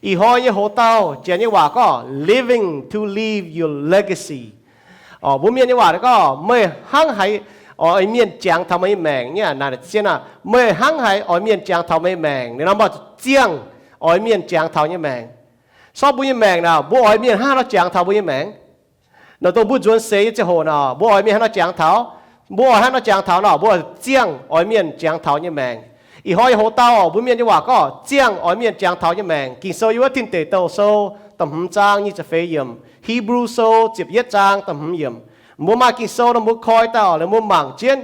Ih hnoi nyei hoc-dauh Janx nyei waac gorngv living to leave your legacy. Mbuo Mienh nyei waac gorngv meih hnangv haaix oix mienh jangx taux meih nyei maengc nyei. Naaic zien aqv, meih hnangv haaix oix mienh jangx taux meih nyei maengc. Ninh nor maaih ziangh oix mienh jangx taux nyei maengc. Sortv mbuo nyei maengc naaic, mbuo oix mienh hnangv haaix nor jangx taux mbuo nyei maengc? Naaic dongh mbuo nzuonx seix nyei ziangh hoc naaic, mbuo oix mienh hnangv haaix nor jangx taux? Mbuo oix hnangv haaix nor jangx taux nor? Mbuo ziangh oix mienh jangx taux nyei maengc. Ih hnoi nyei hoc-dauh mbuo Mienh nyei waac gorngv ziangh oix mienh jangx taux nyei maengc. Ging-Sou yiem wuov Tin Deic Douh Sou da'hmz zaang nyic ziepc feix yiemc, Hipv^lu Sou ziepc yietv zaang da'hmz yiemc. Mbuo maaih Ging-Sou nor mbuo koi daaih oc, laaix mbuo mangc jienv,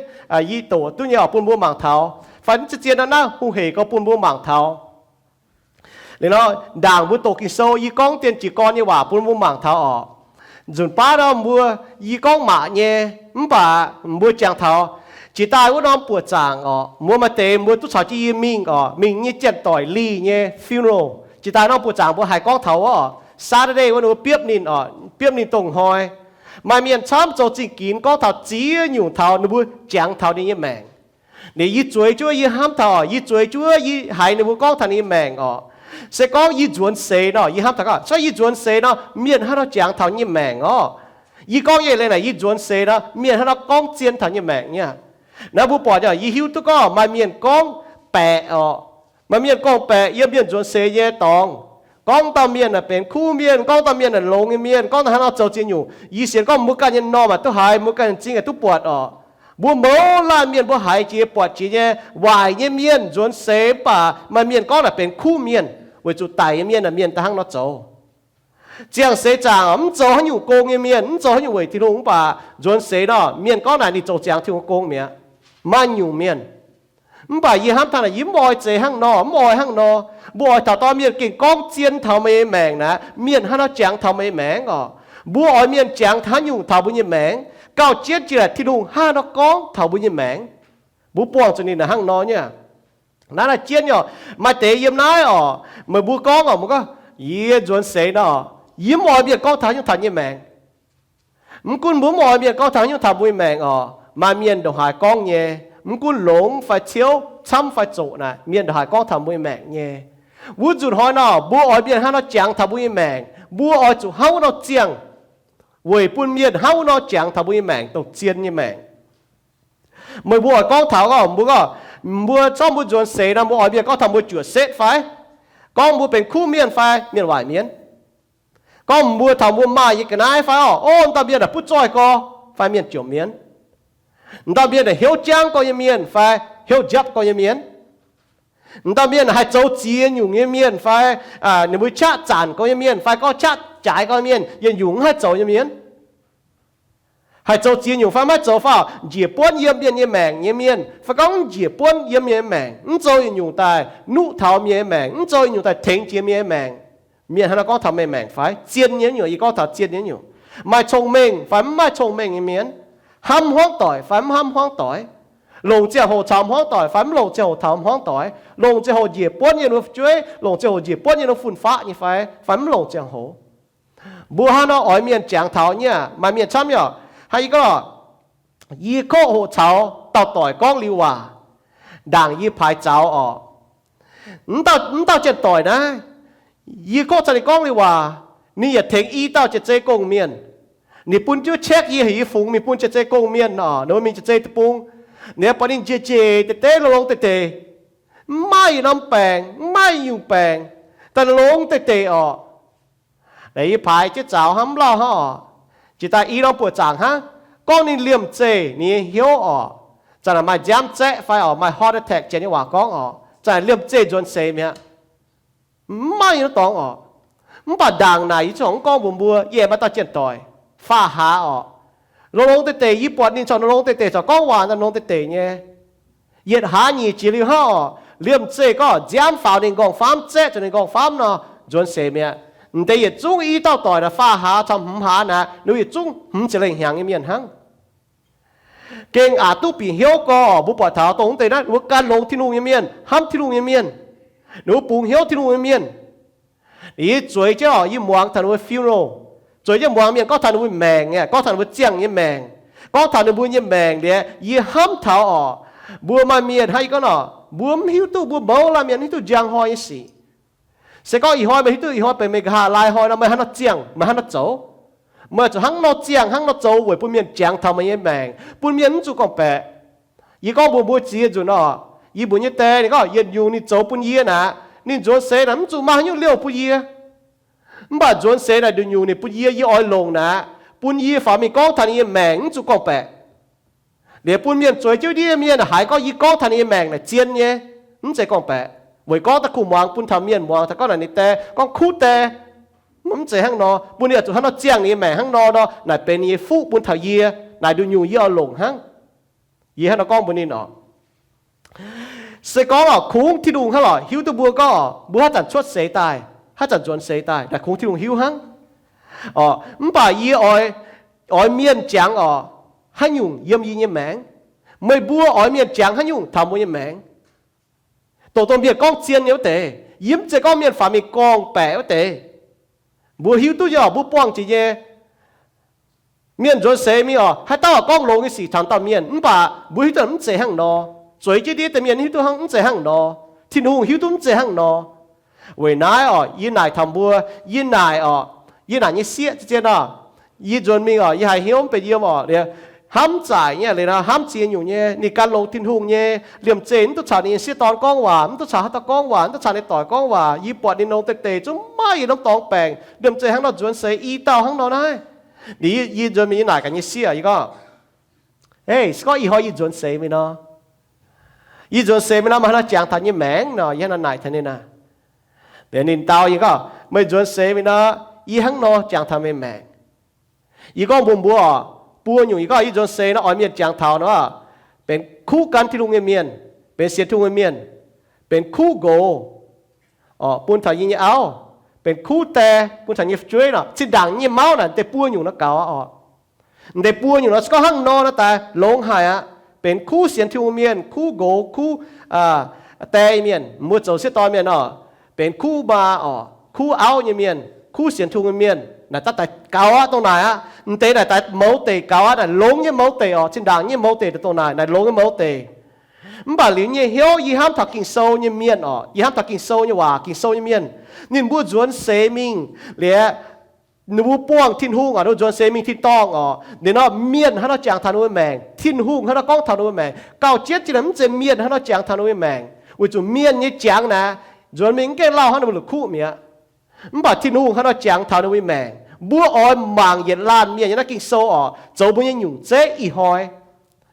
yie doqc duqv nyei oc, bun mbuo mangc taux. Fai mv zeiz zien nor naaiv hungh hec gorx bun mbuo mangc taux. Liuz nor, ndaangc mbuo doqc Ging-Sou, yie gorngv dien jiez gorn nyei waac bun mbuo mangc taux oc. Nzunc baav nor mbuo, yie gorngv maac nyei, mv baac mbuo jangx taux jiex daaih wuov norm buoqc zaangc oc, mbuo maaih deix mbuo duqv caux jienv yie mingh oc, mingh nyei janx-doic lih nyei funeral. Jiex daaih norm buoqc zaangc mbuo haiz gorngv taux wuov oc, Saturday wuov ninh mbuo biopv ninh oc, biopv ninh dongh hnoi. Maaih mienh camv zoux zingh ginx gorngv taux ziex nyungc taux ninh mbuo jangx taux ninh nyei maengc. Liuz yie zueiz jienv wuov yie hnamv taux, yie zueiz jienv wuov yie haiz ninh mbuo gorngv taux ninh nyei maengc oc. Se gorngv yie nzuonx seix nor, yie hnamv taux gorngv, se yie nzuonx seix nor, mienh hnangv haaix nor jangx taux yie nyei maengc oc. Yie gorngv nyei leiz naaic, yie nzuonx seix nor, mienh hnangv haaix nor gorngv zien taux yie nyei maengc nyei. Naaiv mbuo buatc nyei, yie hiuv duqv gorngv maaih mienh gorngv baeqc oc. Maaih mienh gorngv baeqc yiem mienh nzuonx seix nyei dorngx. Gorngv dauh mienh naaic benx kuv mienh, gorngv dauh mienh naaic longx nyei mienh, gorngv hnangv haaix nor zoux ziex nyungc. Yie sienx gorngv mbuo ganh nyei normh maaih duqv haiz, mbuo ganh nyei m'zing maaih duqv buatc oc. Mbuo mouz laanh mienh mbuo haiz jiex buatc jiex nyei, waaic nyei mienh nzuonx seix mv baac maaih mienh gorngv naaic benx kuv mienh, weic zuqc daic nyei mienh naaic mienh da'hnangv nor zoux. Ziangh seix zaangc mv zoux haaix nyungc gong nyei mienh, mv zoux haaix nyungc weic Tin-Hungh mv baac nzuonx seix nor, mienh gorngv naaic ninh zoux ziangx Tin-Hungh gong mi'aqv. Maaih nyungc mienh. Mv baac yie hnamv taux naaic, yie mv oix zeiz hnangv nor, mv oix hnangv nor. Mbuo oix taux dauh mienh gengh gorngv zien taux meih nyei maengc naaic, mienh hnangv haaix nor jangx taux meih nyei maengc oc. Mbuo oix mienh jangx haaix nyungc taux mbuo nyei maengc, gauh jienv jiex laaic Tin-Hungh hnangv haaix nor gorngv taux mbuo nyei maengc. Mbuo buangh zuqc ninh naaic hnangv nor nyei. Naaiv naaiv jienv nyei oc. Maaih deix yiem naaiv oc, meih mbuo gorngv oc, mbuo gorngv, yie nzuonx seix nor, yie mv oix mienh gorngv taux haaix nyungc taux yie nyei maengc. Mv gunv mbuo mv oix mienh gorngv taux haaix nyungc taux mbuo nyei maengc oc, maaih mienh ndongc haaix gorngv nyei. Mv gunv longx fai ciouv, camv fai zoqc naaic, mienh ndongc haaix gorngv taux mbuo nyei maengc nyei. Wuov nzunc hnoi nor, mbuo oix mienh hnangv nor jangx taux mbuo nyei maengc, mbuo oix zuqc hnangv wuov nor ziangh, weic bun mienh hnangv wuov nor jangx taux mbuo nyei maengc dongh zien nyei maengc. Meih mbuo oix gorngv taux gorngv, mbuo gorngv, mbuo zorqv mbuo nzuonx seix nor, mbuo oix mienh gorngv taux mbuo juoqc setv fai? Gorngv mbuo benx kuv mienh fai mienh waaic mienh? Gorngv mbuo taux mbuo maaih nyei ga'naaiv fai oc, o, dauh mienh naaic butv zoih gorx fai mienh jomc mienh? Dauh mienh naaic hnyouv jangv gorx nyei mienh fai hnyouv njapv gorx nyei mienh? Dauh mienh naaic haih zoux ziex nyungc nyei mienh fai ninh mbuo qaqv zanc gorx nyei mienh fai gorngv qaqv jaaix gorx nyei mienh, yietc nyungc mv haih zoux nyei mienh? Haih zoux ziex nyungc fai maiv zoux fai oc, njiec buonv yiem mienh nyei maengc nyei mienh fai gorngv njiec buonv yiem mienh nyei maengc, mv zoux yietc nyungc daaih nuqv taux mienh nyei maengc, mv zoux yietc nyungc daaih tengx jiex mienh nyei maengc. Mienh hnangv nor gorngv taux meih maengc fai? Zien nyei nyungc, yie gorngv taux zien nyei nyungc. Maaih cong-mengh fai mv maaih cong-mengh nyei mienh, hnamv hmuangv doic fai mv hnamv hmuangv doic, longc ziangh hoc caux hmuangv doic fai mv longc ziangh hoc caux hmuangv doic, longc ziangh hoc njiec buonv yiem ninh mbuo fu'jueiv, longc ziangh hoc njiec buonv yiem ninh mbuo fun-faqv nyei fai, fai mv longc ziangh hoc. Mbuo hnangv nor oix mienh jangx taux nyei aqv. Maaih mienh camv nyei oc, hnangv yie gorngv, yie kov hoqc caux dauh doic gorngv liuz waac, ndaangc yie paaix zaux oc. Mv dauh, mv dauh janx-doic naaiv, yie kov caux ninh gorngv liuz waac, ninh yaac tengx i dauh jiex zei gong-mienh. Ninh bun jienv check yie, heuc yie fungx mingh bun jiex zei gong-mienh oc, ninh mbuo mingh jiex zei deic-bung. Ninh buatc ninh njiec njiec deix deix, longx-longx deix deix, mv maaih yietc norm baengc, mv maaih yietc nyungc baengc, daaih longx deix deix oc. Yie paaix jienv zaux hnangv, mv lauh hnangv oc. Jiex daaih i norm buoqc zaangc hnangv, gorngv ninh liemh zeih ninh nyei hnyouv oc, za'naaic maaih nziaamv zaeqv fai oc, maaih heart attack, janx nyei waac gorngv oc, za'naaic liemh zeih nzuonx seix mi'aqv. Mv maaih nyei dorngx oc. Mv baac ndaangc naaic yie zungv mv gorngv mbuox mbuo, yie aengx maaih dauh janx-doic, faah hlaax oc. Longx-longx deix deix yie buatc ninh corc longx-longx deix deix corc gorngv waac longx-longx deix deix nyei. Yietc hlaax nyeic jiex liuz hnangv oc, liemh zeih gorngv nziaamv faaux ninh nqorngv-famv, zaeqv zuqc ninh nqorngv-famv nor, nzuonx seix mi'aqv. M'deix yietc zungv i dauh doic naaic faah hlaax caux hmz hlaax naaic, ninh mbuo yietc zungv hmz ziepc lengh hnyangx nyei mienh hnangv. Gengh aqc duqv bieqc hnyouv gorx oc, mbuo buatc taux dongh wuov deix naaiv ninh mbuo gan longx Tin-Hungh nyei mienh, hnamv Tin-Hungh nyei mienh, ninh mbuo bungx hnyouv Tin-Hungh nyei mienh. Yie zueiz jienv oc, yie muangx taux ninh mbuo funeral, zueiz jienv muangx mienh gorngv taux ninh mbuo maengc nyei, gorngv taux ninh mbuo ziangh nyei maengc, gorngv taux ninh mbuo nyei maengc liuz, yie hnamv taux oc, mbuo maaih mienh hnangv yie gorngv nor, mbuo mv hiuv duqv, mbuo mouz laanh mienh mv hiuv duqv njang hnoi nyei sic. Se gorngv ih hnoi meih hiuv duqv ih hnoi benx meih nqa'haav laai hnoi nor, meih hnangv nor ziangh, meih hnangv nor zoux. Meih zuqc hnangv nor ziangh, hnangv nor zoux weic bun mienh jangx taux meih nyei maengc, bun mienh mv zuqc gorngv-baeqc. Yie gorngv mbuox mbuo ziex nzunc oc, yie mbuox nyei die ninh gorngv yietc nyungc ninh zoux bun yie naaic, ninh nzuonx seix naaic mv zuqc maaih haaix nyungc liouh bun yie. Mv baac nzuonx seix naaic nduqc nyungc ninh bun yie, yie oix longc naaic, bun yie faaux mingh gorngv taux ninh nyei maengc mv zuqc gorngv-baeqc. Liuz bun mienh zueiz jienv ndiev mienh haiz gorngv yie gorngv taux ninh nyei maengc naaic zien nyei, mv zeiz gorngv-baeqc. Weic gorngv da'kuh muangx bun taux mienh muangx taux gorngv naaic ninh die gorngv kuv die. Mv zeiz hnangv nor, bun ninh zuqc hnangv nor ziangh ninh nyei maengc hnangv nor nor, naaic benx ninh nyei fuqv bun taux yie, naaic nduqc nyungc yie oix longc hnangv. Yie hnangv nor gorngv mbuox ninh oc. Se gorngv oc, kungx Tin-Hungh hnangv lorqc hiuv duqv mbuo gorngv mbuo haaix zanc cuotv seix daaih, haaix zanc nzuonx seix daaih, naaic kungx Tin-Hungh hiuv hnangv. Oc, mv baac yie oix, oix mienh jangx oc, haaix nyungc yiem yie nyei maengc. Meih mbuo oix mienh jangx haaix nyungc taux mbuo nyei maengc. Dongh dongh mienh gorngv zien nyei wuov deix, yie mv zeiz gorngv mienh faaux mingh gorngv-baeqc wuov deix. Mbuo hiuv duqv nyei oc, mbuo buangh jiex nyei. Mienh nzuonx seix mingh oc, haaix dauh gorngv longx nyei sic taux dauh mienh, mv baac mbuo hiuv duqv mv zeiz hnangv nor. Zueiz jienv ndiev deix mienh hiuv duqv hnangv mv zeiz hnangv nor. Tin-Hungh hiuv duqv mv zeiz hnangv nor. Weic naaiv oc, yie naaic taux mbuo, yie naaic oc, yie naaic nyei sieqv zien zien oc. Yie nzuonx mingh oc, yie haiz hnyouv mv benx yiem oc, hnamv zaic nyei liuz nor, hnamv ziex nyungc nyei, ninh gan longx Tin-Hungh nyei, liemh zeih mv duqv caux ninh nyei sieqv dorn gorngv waac, mv duqv caux haaix dauh gorngv waac, mv duqv caux ninh doic gorngv waac, yie buatc ninh longx deix deix zungv maiv maaih yie norm dorngx baengc, liemh zeih hnangv nor nzuonx seix i dauh hnangv nor naaiv. Liuz yie nzuonx mingh yie naaic gaax nyei sieqv, yie gorngv, Hei, se gorngv ih hnoi yie nzuonx seix mingh nor, yie nzuonx seix mingh nor, meih hnangv nor jangx taux nyei maengc nor, yie hnangv nor naaic taux ninh aqv. Liuz ninh dau yie gorngv, Meih nzuonx seix mingh nor, yie hnangv nor jangx taux meih maengc. Yie gorngv mbuox mbuo oc, buo nyungc yie gorngv yie nzuonx seix nor oix mienh jangx taux nor, benx kuv gan Tin-Hungh nyei mienh, benx sienx Tin-Hungh nyei mienh, benx kuv nqox oc, bun taux yie nyei auv, benx kuv die bun taux yie nyei fu'jueiv nor, zinh ndaangc nyei mauv naaic deix buo nyungc nor gaux aqv oc. Deix buo nyungc nor se gorngv hnangv nor nor daaih longx haic aqv. Benx kuv sienx Tin-Hungh mienh, kuv nqox, kuv die mienh, mbuo zoux sieqv dorn mienh oc, benx kuv maa oc, kuv auv nyei mienh, kuv sienx Tin-Hungh nyei mienh, naaic daaih gaux aqv, dongh naaic aqv. M'deix naaic daaih mouz deic gaux aqv, naaic longx nyei mouz deic oc, zinh ndaangc nyei mouz deic dongh naaic, naaic longx nyei mouz deic. Mv baac liuz nyei hnyouv yie hnamv taux Ging-Sou nyei mienh oc, yie hnamv taux Ging-Sou nyei waac, Ging-Sou nyei mienh, ninh mbuo nzuonx seix mingh liuz, ninh mbuo buangh Tin-Hungh oc, ninh mbuo nzuonx seix mingh tin-dorngh oc, liuz nor mienh hnangv nor jangx taux ninh mbuo maengc, Tin-Hungh hnangv nor gorngv taux ninh mbuo maengc, gauh jienv jiex naaic mv zeiz mienh hnangv nor jangx taux ninh mbuo maengc, weic zuqc mienh nyei jangx naaic, nzuonx mingh mv gaengh lauh hnangv ninh mbuo la'kuqv mi'aqv. Mv baac Tin-Hungh hnangv nor jangx taux ninh mbuo maengc. Mbuo oix mangc yietc laanh mienh nyei naaiv Ging-Sou oc, zoux mbuo nyei nyungc zeiv ih hnoi.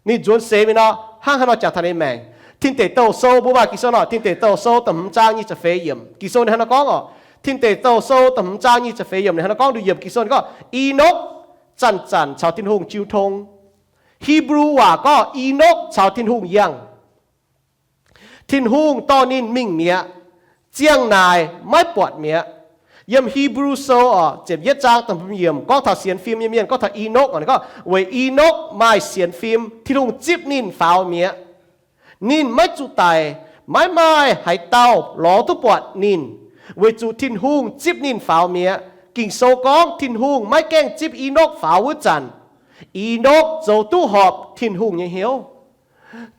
Ninh nzuonx seix mingh nor, hnangv haaix nor jangx taux ninh maengc. Tin Deic Douh Sou, mbuo maaih Ging-Sou nor, Tin Deic Douh Sou da'hmz zaang nyic ziepc feix yiemc, Ging-Sou ninh hnangv nor gorngv oc. Tin Deic Douh Sou da'hmz zaang nyic ziepc feix yiemc ninh hnangv nor gorngv, nduqc yiemc Ging-Sou ninh gorngv, Enokv zanc-zanc caux Tin-Hungh jiu tong. Hipv^lu waac gorngv Enokv caux Tin-Hungh yangh. Tin-Hungh dorh ninh mingh mi'aqv. Ziangh naaic maiv buatc mi'aqv. Yiem Hipv^lu Sou oc, ziepc yietv zaang da'hmz yiemc gorngv taux sienx fim nyei mienh, gorngv taux Enokv oc, ninh gorngv, weic Enokv maaih sienx fim, Tin-Hungh zipv ninh faaux mi'aqv. Ninh maiv zuqc daic, maiv maaih haaix dauh lorz duqv buatc ninh, weic zuqc Tin-Hungh zipv ninh faaux mi'aqv. Ging-Sou gorngv Tin-Hungh maiv gaengh zipv Enokv faaux wuov zanc, Enokv zoux duqv horpc Tin-Hungh nyei hnyouv.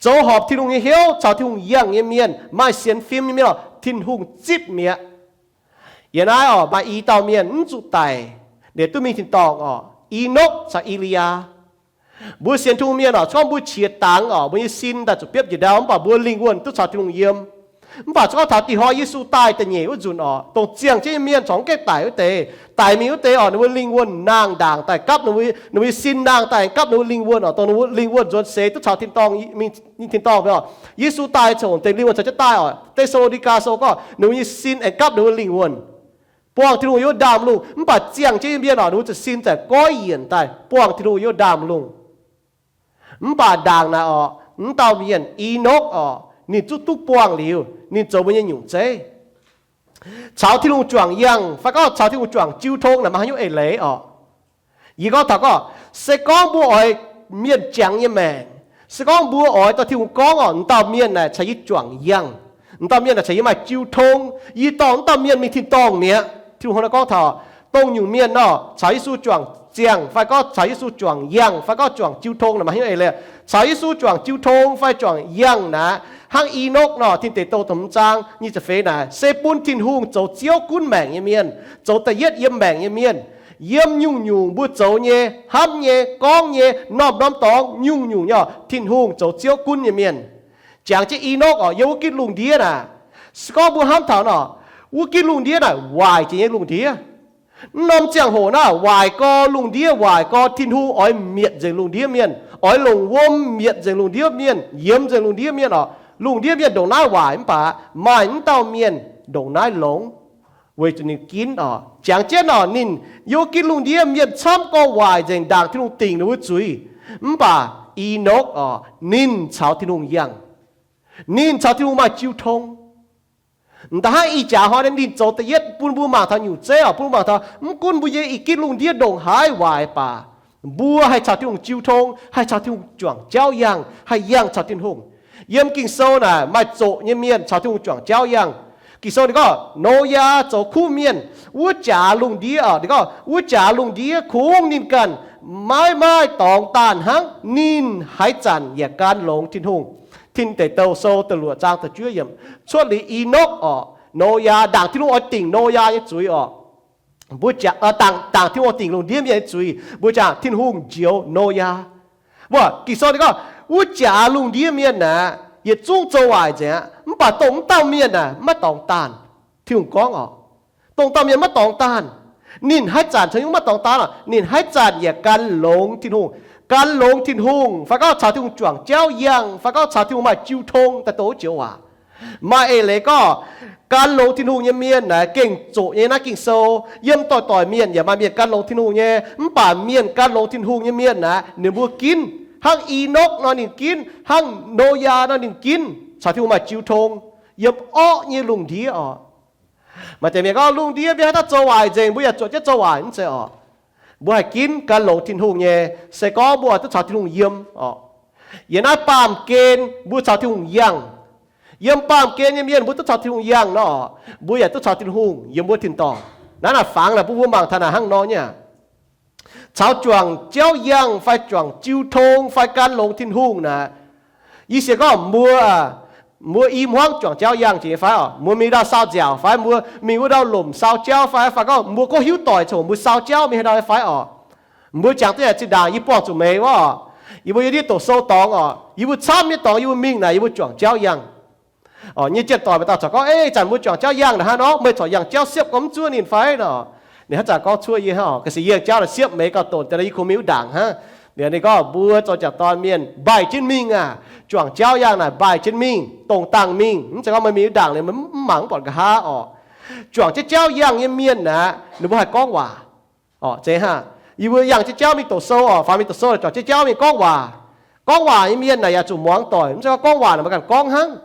Zoux horpc Tin-Hungh nyei hnyouv caux Tin-Hungh yangh nyei mienh, maaih sienx fim nyei mienh oc, Tin-Hungh zipv mi'aqv. Yie naaiv oc, maaih i dauh mienh mv zuqc daic, ninh duqv mingh tin-dorngh oc, Enokv caux E^li^yaa. Mbuo sienx Tin-Hungh mienh oc, se gorngv mbuo qiex dangx oc, mbuo nyei sin daaih zuqc biopv njiec ndau, mv baac mbuo lingh wuonh duqv caux Tin-Hungh yiem. Mv baac se gorngv taux dih hnoi Yesu daaih da'nyeic wuov nzunc oc, dongh ziangh jienv nyei mienh corc mv gaengh daic wuov deix, daic mingh wuov deix oc, ninh mbuo lingh wuonh nangh ndaangc daaih gapv ninh mbuo, ninh mbuo nyei sin nangh daaih gapv ninh mbuo lingh wuonh oc, dongh ninh mbuo lingh wuonh nzuonx seix duqv caux tin-dorngh mingh tin-dorngh oc. Yesu daaih coc deix lingh wuonh caux jienv daaih oc. Te^saa^lo^ni^gaa Sou gorngv ninh mbuo nyei sin aengx gapv ninh mbuo lingh wuonh, buangh Tin-Hungh yiem wuov ndaamv-lungh. Mv baac ziangh jienv nyei mienh oc, ninh mbuo zuqc sin zaeqc goiv yienc daaih buangh Tin-Hungh yiem wuov ndaamv-lungh. Mv baac ndaangc naaic oc, mv dauh mienh Enokv oc, ninh zungv duqv buangh liuz, ninh zoux mbuo nyei nyungc zeiv, caux Tin-Hungh juangc yangh fai gorngv caux Tin-Hungh juangc jiu tong naaic maaih haaix nyungc eix leiz oc? Yie gorngv taux gorngv, se gorngv mbuo oix mienh jangx nyei maengc, se gorngv mbuo oix dorh Tin-Hungh gorngv oc, m'dauh mienh naaic caux yie juangc yangh, m'dauh mienh naaic caux yie maaih jiu tong, yie dorh m'dauh mienh mingh tin-dorngh mi'aqv. Tin-Hungh hnangv naaiv gorngv taux dongh nyungc mienh nor caux Yesu juangc ziangh fai gorngv caux Yesu juangc yangh fai gorngv juangc jiu tong naaic, maaih hnyouv eix leiz caux Yesu juangc jiu tong fai juangc yangh naaic, hnangv Enokv nor, Tin Deic Douh da'hmz zaang nyic ziepc feix naaic, se bun Tin-Hungh zoux Ziouv gunv maengc nyei mienh, zoux da'yietv yiem maengc nyei mienh. Yiem nyungc-nyungc mbuo zoux nyei, hnamv nyei, gorngv nyei, norm-norm dorngx nyungc-nyungc nyei, Tin-Hungh zoux Ziouv gunv nyei mienh. Jangx jienv Enokv oc, yiem wuov gitv lungh ndiev naaic, se gorngv mbuo hnamv taux nor, wuov gitv lungh ndiev naaic waaic jiex nyei lungh ndiev. Mv norm ziangh hoc naaiv waaic gorx lungh ndiev, waaic gorx Tin-Hungh oix mietc nzengc lungh ndiev mienh, oix longc wuom mietc nzengc lungh ndiev mienh, yiemx nzengc lungh ndiev mienh oc. Lungh ndiev mienh ndongc naaiv waaic mv baac maaih mv dauh mienh ndongc naaiv longx, weic zuqc ninh ginv oc. Jangx jienv oc, ninh yiem gitv lungh ndiev mienh camv gorx waaic nzengc, ndaangc Tin-Hungh dingc ninh mbuo zuiz. Mv baac Enokv oc, ninh caux Tin-Hungh yangh. Ninh caux Tin-Hungh maaih jiu tong. M'daaih hnangv ih jaax hnoi ninh zoux da'yietv bun mbuo mangc taux nyungc zeiv oc, bun mbuo mangc taux mv gunv mbuo yiem ih gitv lungh ndiev ndongc haaix waaic baac, mbuo haih caux Tin-Hungh jiu tong, haih caux Tin-Hungh juangc jauv yangh, haih yangh caux Tin-Hungh. Yiem Ging-Sou naaic maaih zoqc nyei mienh caux Tin-Hungh juangc jauv yangh. Ging-Sou ninh gorngv Noyaa zoux kuv mienh, wuov jaax lungh ndiev oc, ninh gorngv wuov jaax lungh ndiev kungx ninh ganh maiv maaih dorngx daanh hnangv, ninh haaix zanc yaac gan longx Tin-Hungh. Tin Deic Douh Sou da'luoqc zaang da'juov yiemc. Cuotv liuz Enokv oc, Noyaa, ndaangc Tin-Hungh oix dingc Noyaa nyei zuiz oc, mbuo jangx, ndaangc Tin-Hungh oix dingc lungh ndiev mienh nyei zuiz, mbuo jangx Tin-Hungh njoux Noyaa. Mbuo Ging-Sou ninh gorngv wuov jaax lungh ndiev mienh aeqv, yietc zungv zoux waaic nzengc aqv, mv baac dongh mv dauh mienh aeqv, maiv dorngx daanh. Tin-Hungh gorngv oc, dongh dauh mienh maiv dorngx daanh. Ninh haaix zanc caux Tin-Hungh maiv dorngx daanh oc, ninh haaix zanc yaac gan longx Tin-Hungh. Gan longx Tin-Hungh fai gorngv caux Tin-Hungh juangc jauv yangh fai gorngv caux Tin-Hungh maaih jiu tong daaih dongh wuov joux waac. Maaih eix leiz gorngv gan longx Tin-Hungh nyei mienh naaic gengh zoqc nyei naaiv Ging-Sou. Yiem doic-doic mienh yaac maaih mienh gan longx Tin-Hungh nyei, mv baac mienh gan longx Tin-Hungh nyei mienh naaic ninh mbuo ginv, hnangv Enokv nor ninh ginv, hnangv Noyaa nor ninh ginv caux Tin-Hungh maaih jiu tong yiem orqv nyei lungh ndiev oc. Maaih deix mienh gorngv lungh ndiev mienh haaix dauh zoux waaic nzengc, mbuo yaac zuotc jienv zoux waaic, mv zeiz oc. Mbuo haih ginv gan longx Tin-Hungh nyei, se gorngv mbuo oix duqv caux Tin-Hungh yiem oc. Yiem naaiv baamh gen mbuo caux Tin-Hungh yangh. Yiem baamh gen nyei mienh mbuo duqv caux Tin-Hungh yangh nor, mbuo yaac duqv caux Tin-Hungh yiem wuov tin-dorngh. Naaiv naaic fangx naaic bun mbuo mangc taux naaic hnangv nor nyei aqv. Caux juangc jauv yangh fai juangc jiu tong fai gan longx Tin-Hungh naaic, yie sienx gorngv mbuo, mbuo i hmuangv juangc jauv yangh jiex nyei fai oc, mbuo mingh ndau saau nziaauc fai mbuo mingh wuov ndau lomc saau jauv fai, fai gorngv mbuo gorngv hiuv doic coc mbuo saau jauv mingh haaix ndau nyei fai oc. Mbuo jangx duqv yaac zinh ndaangc yie buangh zuqc meih wuov oc, yie mbuo yiem ndiev doqc sou dorngx oc, yie mbuo camv nyei dorngx yie mbuo mingh naaic yie mbuo juangc jauv yangh. Oc, nyei jien doic maaih dauh corc gorngv, Eix, ih zanc mbuo juangc jauv yangh naaic hnangv nor, meih corc yangh jauv siepv gorngv mv zuov ninh fai nor? Ninh haaix zanc gorngv cuov yie hnangv oc, ga'se yie jauv naaic siepv meix gauh donc deix, yie kungx mingh wuov ndaangc hnangv. Liuz ninh gorngv mbuo zoux jangc dorn mienh mbaih jienv mingh aqv. Juangc jauv yangh naaic mbaih jienv mingh, dongh dangh mingh. Mv zeiz gorngv meih mingh wuov ndaangc liuz meih mv mangc mv buatc nqa'haav oc. Juangc jauv jauv yangh nyei mienh aeqv, ninh mbuo haih gorngv waac. Oc, zeiz hnangv. Yie mbuo yangh jauv jauv mingh doqc sou oc, faaux mingh doqc sou, juangc jauv jauv mingh gorngv waac. Gorngv waac nyei mienh naaic yaac zuqc muangx doic. Mv zeiz gorngv gorngv waac naaic meih ganh gorngv hnangv.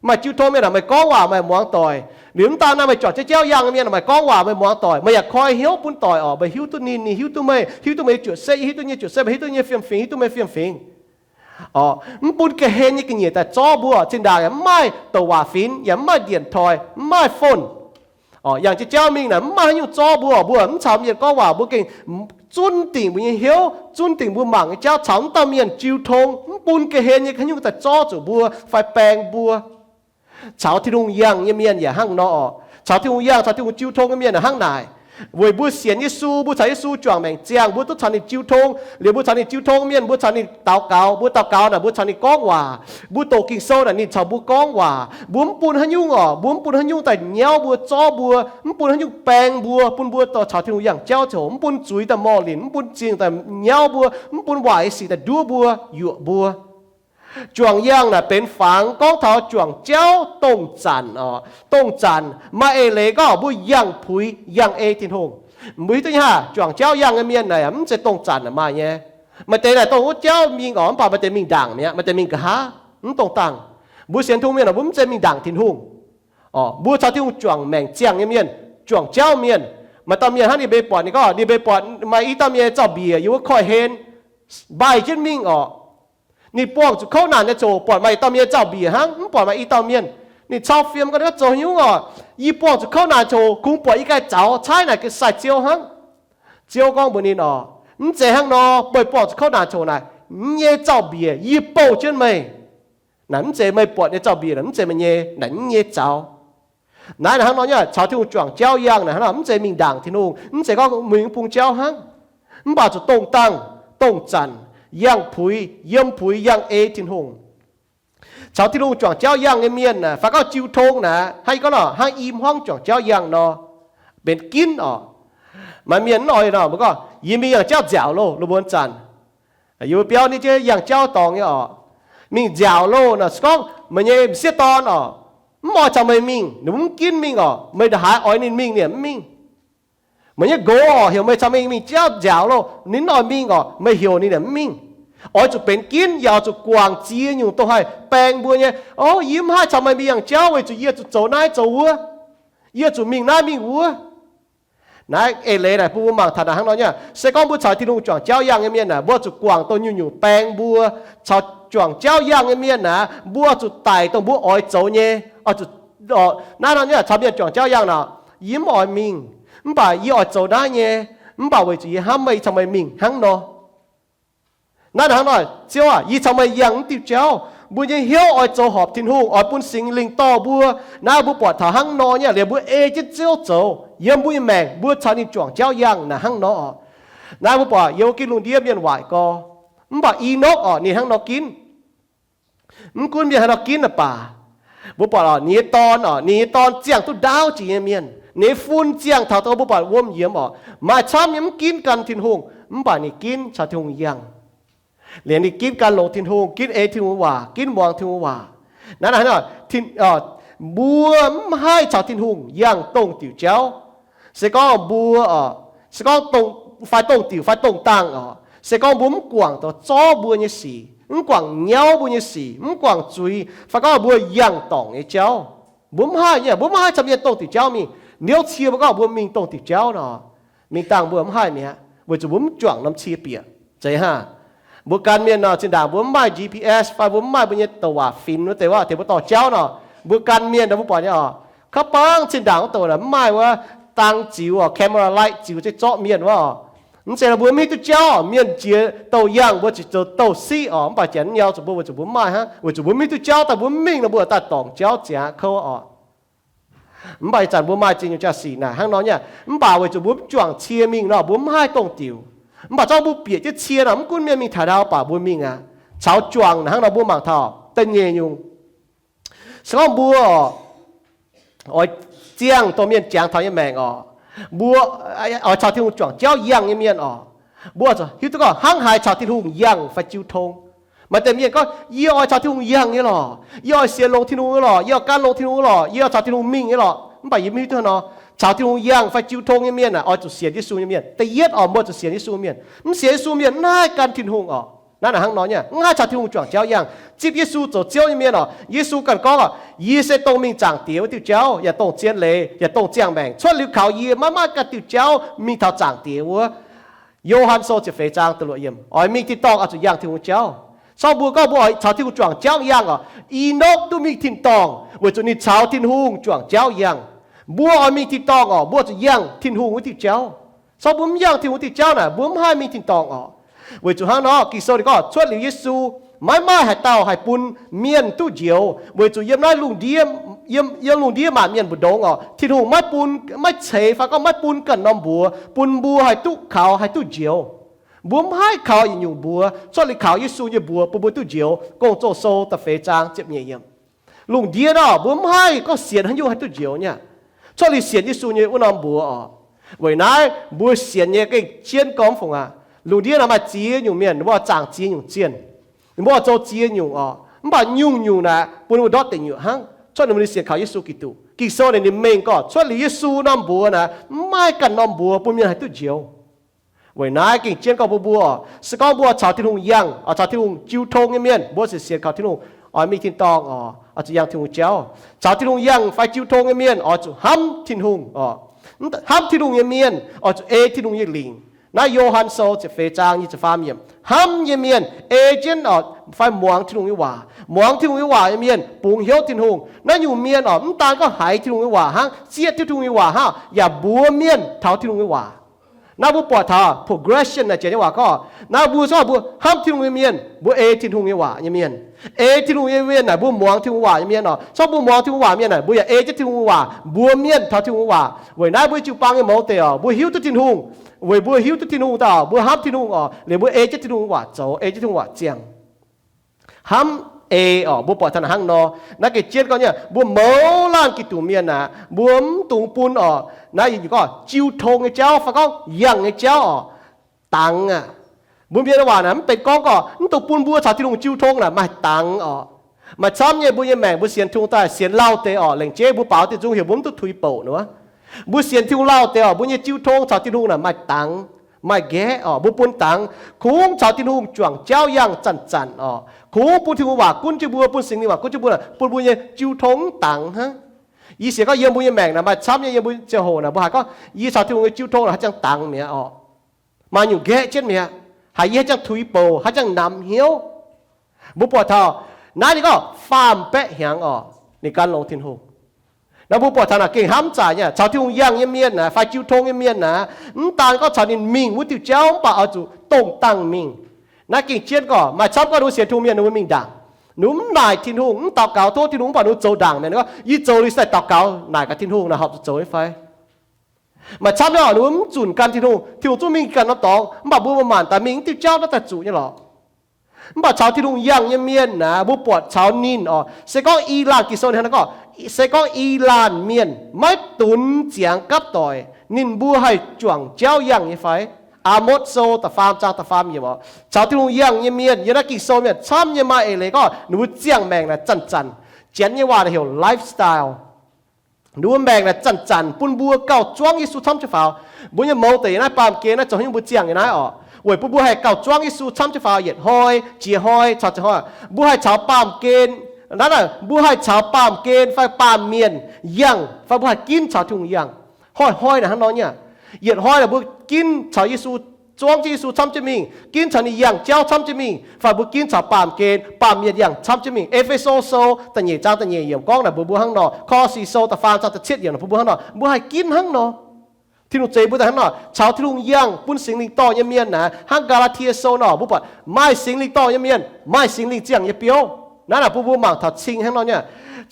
Maaih jiu tong mienh naaic meih gorngv waac meih muangx doic. Liuz mv daan naaiv meih juangc jauv jauv yangh nyei mienh naaic meih gorngv waac meih muangx doic, meih yaac koi hnyouv bun doic oc. Meih hiuv duqv ninh, ninh hiuv duqv meih, hiuv duqv meih nyei juoqc setv, hiuv duqv nyei juoqc setv, meih hiuv duqv nyei fiem-fingx, hiuv duqv meih fiem-fingx. Oc, mv bun ga'hlen nyei ga'nyiec daaih zorv mbuo oc. Zinh ndaangc yaac mv maaih douc waac finx, yaac mv maaih điện thoại, mv maaih phone. Oc, yangh jauv jauv mingh naaic mv maaih haaix nyungc zorv mbuo oc. Mbuo mv caux mienh gorngv waac, mbuo gengh zunv dingc mbuo nyei hnyouv, zunv dingc mbuo mangc nyei jauv, caux mv dauh mienh jiu tong, mv bun ga'hlen nyei haaix nyungc daaih zorv zuqc mbuo fai baeng mbuo. Caux Tin-Hungh yangh nyei mienh yaac hnangv nor oc. Caux Tin-Hungh yangh, caux Tin-Hungh jiu tong nyei mienh yaac hnangv naaic. Weic mbuo sienx Yesu, mbuo caux Yesu juangc maengc ziangh, mbuo duqv caux ninh jiu tong. Liuz mbuo caux ninh jiu tong mienh, mbuo caux ninh daux gaux, mbuo daux gaux naaic mbuo caux ninh gorngv waac. Mbuo doqc Ging-Sou naaic ninh caux mbuo gorngv waac. Mbuo mv bun haaix nyungc oc, mbuo mv bun haaix nyungc daaih nyauv mbuo, zorv mbuo, mv bun haaix nyungc baeng mbuo, bun mbuo dorh caux Tin-Hungh yangh jauv ziouc, mv bun zuiz daaih mor linc, mv bun zingh daaih nyauv mbuo, mv bun waaic sic daaih nduov mbuo, yuoqc mbuo. Juangc yangh naaic benx fangx gorngv taux juangc jauv dongh zanc oc. Dongh zanc maaih eix leiz gorngv mbuo yangh puix yangh ei Tin-Hungh. Mbuo hiuv duqv nyei haav, juangc jauv yangh nyei mienh naaic mv zeiz dongh zanc naaic maaih nyei. Maaih deix naaic dongh wuov jauv mingh oc, mv baac maaih deix mingh ndaangc mi'aqv, maaih deix mingh nqa'haav, mv dongh dangh. Mbuo sienx Tin-Hungh mienh naaic mbuo mv zeiz mingh ndaangc Tin-Hungh. Oc, mbuo caux Tin-Hungh juangc maengc ziangh nyei mienh, juangc jauv mienh. Maaih dauh mienh hnangv ninh mbuo buatc, ninh gorngv ninh mbuo buatc maaih i dauh mienh zaux-mbiec yiem wuov koiv-hlen, mbaih jienv mingh oc. Ninh buangh zuqc kouv naanc nyei ziouc buatc maaih i dauh mienh zaux-mbiec hnangv, mv buatc maaih i dauh mienh. Ninh cau fiem gorngv, ninh gorngv, Zoux haaix nyungc oc? Yie buangh zuqc kouv naanc ziouc kungx buatc yie ganh zaux caaiv naaic sai-ziou hnangv. Ziouv gorngv mbuox ninh oc, Mv zeiz hnangv nor, meih buangh zuqc kouv naanc coc naaic, mv nyei zaux-mbiec yie bouh jienv meih. Naaic mv zeiz meih buatc nyei zaux-mbiec, naaic mv zeiz meih nyei, naaic mv nyei zaux. Naaiv hnangv nor nyei, caux Tin-Hungh juangc jauv yangh naaic hnangv nor, mv zeiz mingh ndaangc Tin-Hungh, mv zeiz gorngv muingx bung jauv hnangv, mv baac zuqc dongh dangh, dongh zanc, yangh puix, yiem puix yangh ei Tin-Hungh. Caux Tin-Hungh juangc jauv yangh nyei mienh naaic, fai gorngv jiu tong naaic, hnangv yie gorngv nor, hnangv i hmuangv juangc jauv yangh nor, benx ginv oc. Maaih mienh mv oix nor, mbuo gorngv, yie mingh yangh jauv nziaauc loh, lo mbuo zanc. Yie mbuo biauv nyei jiex yangh jauv dorngx nyei oc. Mingh nziaauc loh nor, se gorngv meih nyei m'sieqv dorn oc, mv oix caux meih mingh, ninh mbuo mv ginv mingh oc, meih ndongc haaix oix ninh mingh, ninh yaac mv mingh. Meih nyei nqox oc, heuc meih caux mingh, mingh jauv nziaauc loh, ninh mv oix mingh oc, meih heuc ninh yaac mv mingh. Oix zuqc benx ginv, yaac oix zuqc guangc ziex nyungc dongh haih baeng mbuo nyei, o, yie mv haih caux meih mingh yangh jauv weic zuqc yie zuqc zoux naaiv zoux wuov, yie zuqc mingh naaiv mingh wuov. Naaiv eix leiz naaic bun mbuo mangc taux naaic hnangv nor nyei. Se gorngv mbuo caux Tin-Hungh juangc jauv yangh nyei mienh naaic, mbuo zuqc guangc dongh nyungc-nyungc baeng mbuo. Caux juangc jauv yangh nyei mienh naaic, mbuo zuqc daic dongh mbuo oix zoux nyei. Naaiv nor nyei, caux mienh juangc jauv yangh nor, yie mv oix mingh, mv baac yie oix zoux naaiv nyei, mv baac weic zuqc yie hnamv meih, yie caux meih mingh hnangv nor. Naaiv hnangv nor, Ziouv aah, yie caux meih yangh mv diuh jauv. Mbuo nyei hnyouv oix zoux horpc Tin-Hungh, oix bun Singx Lingh dorh mbuo. Naaiv mbuo buatc taux hnangv nor nyei, liemh mbuo ei jienv Ziouv zoux, yiem mbuo nyei maengc mbuo caux ninh juangc jauv yangh naaic hnangv nor. Naaiv mbuo buatc yiem wuov ginv lungh ndiev mienh waaic gorx, mv baac Enokv oc, ninh hnangv nor ginv. Mv gunv mienh haaix nor ginv naaic baac, mbuo buatc oc, ninh nyei dorn oc, ninh nyei dorn ziangh duqv ndaauv jiex nyei mienh. Ninh nyei fun ziangh taux dongh mbuo buatc wuom yiemx oc, maaih camv nyei mv ginv gan Tin-Hungh, mv baac ninh ginv caux Tin-Hungh yangh. Liemh ninh ginv gan longx Tin-Hungh, ginv ei Tin-Hungh waac, ginv muangx Tin-Hungh waac. Naaiv, naaiv, mbuo mv haih caux Tin-Hungh yangh dongh diuc jauv. Se gorngv mbuo, se gorngv, fai dongh diuc fai dongh dangh oc, se gorngv mbuo mv guangc douz zorv mbuo nyei sic, mv guangc nyauv mbuo nyei sic, mv guangc zuiz, fai gorngv mbuo yangh dorngc nyei jauv, mbuo mv haih nyei, mbuo mv haih caux mienh dongh diuc jauv mingh. Niouv cie mbuo gorngv mbuo mingh dongh diuc jauv nor, mingh dangh mbuo mv haih mi'aqv, weic zuqc mbuo mv juangc norm cie bieqc. Zeiz hnangv. Mbuo gan mienh nor, zinh ndaangc mbuo mv maaih G P S fai mbuo mv maaih mbuo nyei douc waac finx wuov deix wuov, tengx mbuo dorh jauv nor, mbuo gan mienh nor mbuo buatc nyei oc, kaav bangv zinh ndaangc wuov douc naaic mv maaih wuov dang ziux oc, camera light ziux zeiv zorqv mienh wuov oc. Mv zeiz nor mbuo mv hiuv duqv jauv, mienh jiex douc yangh mbuo ziouc zoux douc siqv oc, mv baac janx mv nyau zuqc mbuo weic zuqc mbuo mv maaih hnangv, weic zuqc mbuo mv hiuv duqv jauv daaih mbuo mv mingh nor mbuo daaih dorngc jauv ziangx kouv oc. Mv baac ih zanc mbuo maaih ziex nyungc jaa-sic naaic hnangv nor nyei, mv baac weic zuqc mbuo mv juangc cie mingh nor mbuo mv haih dongh diuc. Mv baac zorqv mbuo bieqc jienv cie nor mv gunv mienh mingh taux ndau baac mbuo mingh aqv. Caux juangc naaic hnangv nor mbuo mangc taux da'nyeic nyungc. Se gorngv mbuo oix ziangh dongh mienh jangx taux nyei maengc oc, mbuo oix caux Tin-Hungh juangc jauv yangh nyei mienh oc, mbuo hiuv duqv gorngv hnangv haaix caux Tin-Hungh yangh fai jiu tong. Maaih deix mienh gorngv, yie oix caux Tin-Hungh yangh nyei lorqc, yie oix sienx longx Tin-Hungh nyei lorqc, yie oix gan longx Tin-Hungh nyei lorqc, yie oix caux Tin-Hungh mingh nyei lorqc. Mv baac yie mv hiuv duqv hnangv nor. Caux Tin-Hungh yangh fai jiu tong nyei mienh aah, oix zuqc sienx Yesu nyei mienh. Da'yietv oc, mbuo zuqc sienx Yesu mienh. Mv sienx Yesu mienh mv haih gan Tin-Hungh oc. Naaiv naaic hnangv nor nyei, mv haih caux Tin-Hungh juangc jauv yangh. Zipv Yesu zoux Ziouv nyei mienh oc, Yesu ganh gorngv oc, yie se dongh mingh Zaangc Diex wuov diuh jauv, yaac dongh zien leiz, yaac dongh ziangh maengc. Cuotv liuz kaux yie, maiv maaih ganh diuh jauv mingh taux Zaangc Diex wuov. Yo^han Sou ziepc feix zaang da'luoqc yiemc, oix mingh tin-dorngh oix zuqc yangh Tin-Hungh jauv. Corc mbuo gorngv mbuo oix caux Tin-Hungh juangc jauv yangh oc. Enokv duqv mingh tin-dorngh weic zuqc ninh caux Tin-Hungh juangc jauv yangh. Mbuo oix mingh tin-dorngh oc, mbuo zuqc yangh Tin-Hungh wuov diuh jauv. Corc mbuo mv yangh Tin-Hungh diuh jauv naaic, mbuo mv haih mingh tin-dorngh oc. Weic zuqc hnangv nor, Ging-Sou ninh gorngv cuotv liuz Yesu, maiv maaih haaix dauh haih bun mienh duqv njoux, weic zuqc yiem naaiv lungh ndiev, yiem, yiem lungh ndiev maanc mienh mbu'ndongx oc, Tin-Hungh maiv bun, maiv ceix fai gorngv maiv bun ganh norm mbuox bun mbuo haih duqv kaux, haih duqv njoux. Mbuo mv haih kaux yietc nyungc mbuox, cuotv liuz kaux Yesu nyei mbuox bun mbuo duqv njoux. Gong-Zoh Sou da'feix zaang ziepc nyeic yiemc. Lungh ndiev nor, mbuo mv haih gorngv sienx haaix nyungc haih duqv njoux nyei. Cuotv liuz sienx Yesu nyei wuov norm mbuox oc. Weic naaiv mbuo sienx nyei gengh jienv gorngv mv fungc aqv. Lungh ndiev nor maaih ziex nyungc mienh, ninh mbuo zaangc ziex nyungc zienh, ninh mbuo zoux ziex nyungc oc. Mv baac nyungc-nyungc naaic bun ninh mbuo ndortv deic nyuoqc hnangv. Cuotv liuz ninh sienx kaux Yesu Giduc. Ging-Sou naaic ninh mengh gorngv cuotv liuz Yesu norm mbuox naaic, mv maaih ganh norm mbuox bun mienh haih duqv njoux. Weic naaiv gengh jienv gorngv bun mbuo, se gorngv mbuo caux Tin-Hungh yangh, oix caux Tin-Hungh jiu tong nyei mienh, mbuo ziouc sienx kaux Tin-Hungh, oix mingh tin-dorngh oc, oix zuqc yangh Tin-Hungh jauv. Caux Tin-Hungh yangh fai jiu tong nyei mienh oix zuqc hnamv Tin-Hungh oc. Hnamv Tin-Hungh nyei mienh oix zuqc ei Tin-Hungh nyei lingc. Naaiv Yo^han Sou ziepc feix zaang nyic ziepc faam yiemc, hnamv nyei mienh ei jienv oc fai muangx Tin-Hungh nyei waac. Muangx Tin-Hungh nyei waac nyei mienh bungx hnyouv Tin-Hungh. Naaiv nyungc mienh oc, mv daan gorngv haiz Tin-Hungh nyei waac hnangv, zieqv Tin-Hungh nyei waac hnangv, yaac mbuox mienh taux Tin-Hungh nyei waac. Naaiv mbuo buatc taux progression naaic jiex nyei waac gorngv, naaiv mbuo zorqv mbuo hnamv Tin-Hungh nyei mienh, mbuo ei Tin-Hungh nyei waac nyei mienh. Ei Tin-Hungh nyei mienh naaic mbuo muangx Tin-Hungh waac nyei mienh oc. Zorqv mbuo muangx Tin-Hungh waac mienh naaic, mbuo yaac ei jienv Tin-Hungh waac, mbuo mienh taux Tin-Hungh waac. Weic naaiv mbuo jiu-baang nyei mouz deix oc, mbuo hiuv duqv Tin-Hungh. Weic mbuo hiuv duqv Tin-Hungh daaih, mbuo hnamv Tin-Hungh oc, liuz mbuo ei jienv Tin-Hungh waac zoux, ei jienv Tin-Hungh waac ziangh. Hnamv ei oc, mbuo buatc taux naaic hnangv nor. Naaiv gengh jienv gorngv nyei, mbuo mouz laanh Giduc mienh naaic, mbuo mv dungx bun oc, naaiv gorngv jiu tong nyei jauv fai gorngv yangh nyei jauv oc, dangx aqv. Mbuo mienh waac naaic mv benx gorngv gorqv mv dungx bun mbuo caux Tin-Hungh jiu tong naaic maaih dangx oc. Maaih camv nyei mbuo nyei maengc mbuo sienx Tin-Hungh daaih sienx lauh deix oc, lengc jeiv mbuo baaux diuh nzung heuc mbuo mv duqv tuix bouc nor. Mbuo sienx Tin-Hungh lauh deix oc, mbuo nyei jiu tong caux Tin-Hungh naaic maaih dangx, maaih nqaeqv oc, mbuo bun dangx. Kungx caux Tin-Hungh juangc jauv yangh zanc-zanc oc. Kungx bun Tin-Hungh waac gunv jienv mbuo, bun Singx Lingh waac gunv jienv mbuo, bun mbuo nyei jiu tong mv dangx hnangv. Yie sienx gorngv yiem mbuo nyei maengc naaic maaih camv nyei, yiem mbuo ziangh hoc naaic mbuo haiz gorngv yie caux Tin-Hungh nyei jiu tong naaic haaix ziangh dangx mi'aqv oc. Maaih nyungc nqaeqv jienv mi'aqv. Haiz yie haaix ziangh tuix bouc, haaix ziangh namx hnyouv. Mbuo buatc taux naaiv ninh gorngv faam-baeqv hnyangx oc, ninh gan longx Tin-Hungh. Naaiv mbuo buatc taux naaic gengh hnamv zaaic nyei, caux Tin-Hungh yangh nyei mienh naaic, fai jiu tong nyei mienh naaic, mv daan gorngv caux ninh mingh wuov diuh jauv, mv baac oix zuqc dongh dangh mingh. Naaiv gengh jienv gorqv maaih camv gorngv ninh mbuo sienx Tin-Hungh mienh ninh mbuo mingh ndaangc, ninh mbuo mv naaic Tin-Hungh, mv daux gaux tov Tin-Hungh, mv baac ninh mbuo zoux ndaangc mi'aqv. Ninh gorngv yie zoux liuz se daaih daux gaux naaic gaax Tin-Hungh naaic horpc zuqc zoux nyei fai? Maaih camv nyei oc, ninh mbuo mv zunc gan Tin-Hungh, Tin-Hungh zungv mingh ganh norm dorngx, mv baac mbuo maaih maanc daaih mingh wuov diuh jauv naaiv daaih zuqc nyei lorqc. Mv baac caux Tin-Hungh yangh nyei mienh naaic, mbuo buatc caux ninh oc, se gorngv i laanh, Ging-Sou ninh hnangv naaiv gorngv, se gorngv i laanh mienh maiv dunx ziangx gapv doic, ninh mbuo haih juangc jauv yangh nyei fai? Aa^motv Sou da'faam zaang da'faam yiemc oc. Caux Tin-Hungh yangh nyei mienh yiem naaiv Ging-Sou mienh camv nyei maaih eix leiz gorngv ninh mbuo ziangh maengc naaic zanc-zanc. Janx nyei waac naaic heuc lifestyle. Ninh mbuo maengc naaic zanc-zanc bun mbuo gauh zuangv Yesu camv jienv faaux. Mbuo nyei mouz deix yiem naaiv baamh gen naaiv zoux haaix nyungc mbuo ziangh yiem naaiv oc, weic bun mbuo haih gauh zuangv Yesu camv jienv faaux yietc hnoi, jiex hnoi, caux jiex hnoi. Mbuo haih caux baamh gen, naaiv naaic mbuo haih caux baamh gen fai baamh mienh yangh, fai mbuo haih ginv caux Tin-Hungh yangh. Hnoi-hnoi naaic hnangv nor nyei. Yietc hnoi naaic mbuo ginv caux Yesu, zuangv jienv Yesu camv jienv mingh, ginv caux ninh yangh jauv camv jienv mingh, fai mbuo ginv caux baamh gen, baamh mienh yangh camv jienv mingh. E^fe^so Sou da'nyeic zaang da'nyeic yiemc gorngv naaic mbuox mbuo hnangv nor. Ko^lo^si Sou da'faam zaang da'cietv yiemc naaic mbuox mbuo hnangv nor. Mbuo haih ginv hnangv nor. Tin-Hungh zeix mbuo daaih hnangv nor, caux Tin-Hungh yangh bun Singx Lingh dorh nyei mienh naaic, hnangv Gaa^laa^tie Sou nor, mbuo buatc maaih Singx Lingh dorh nyei mienh maaih Singx Lingh ziangh nyei biouv. Naaiv naaic bun mbuo mangc taux cing hnangv nor nyei.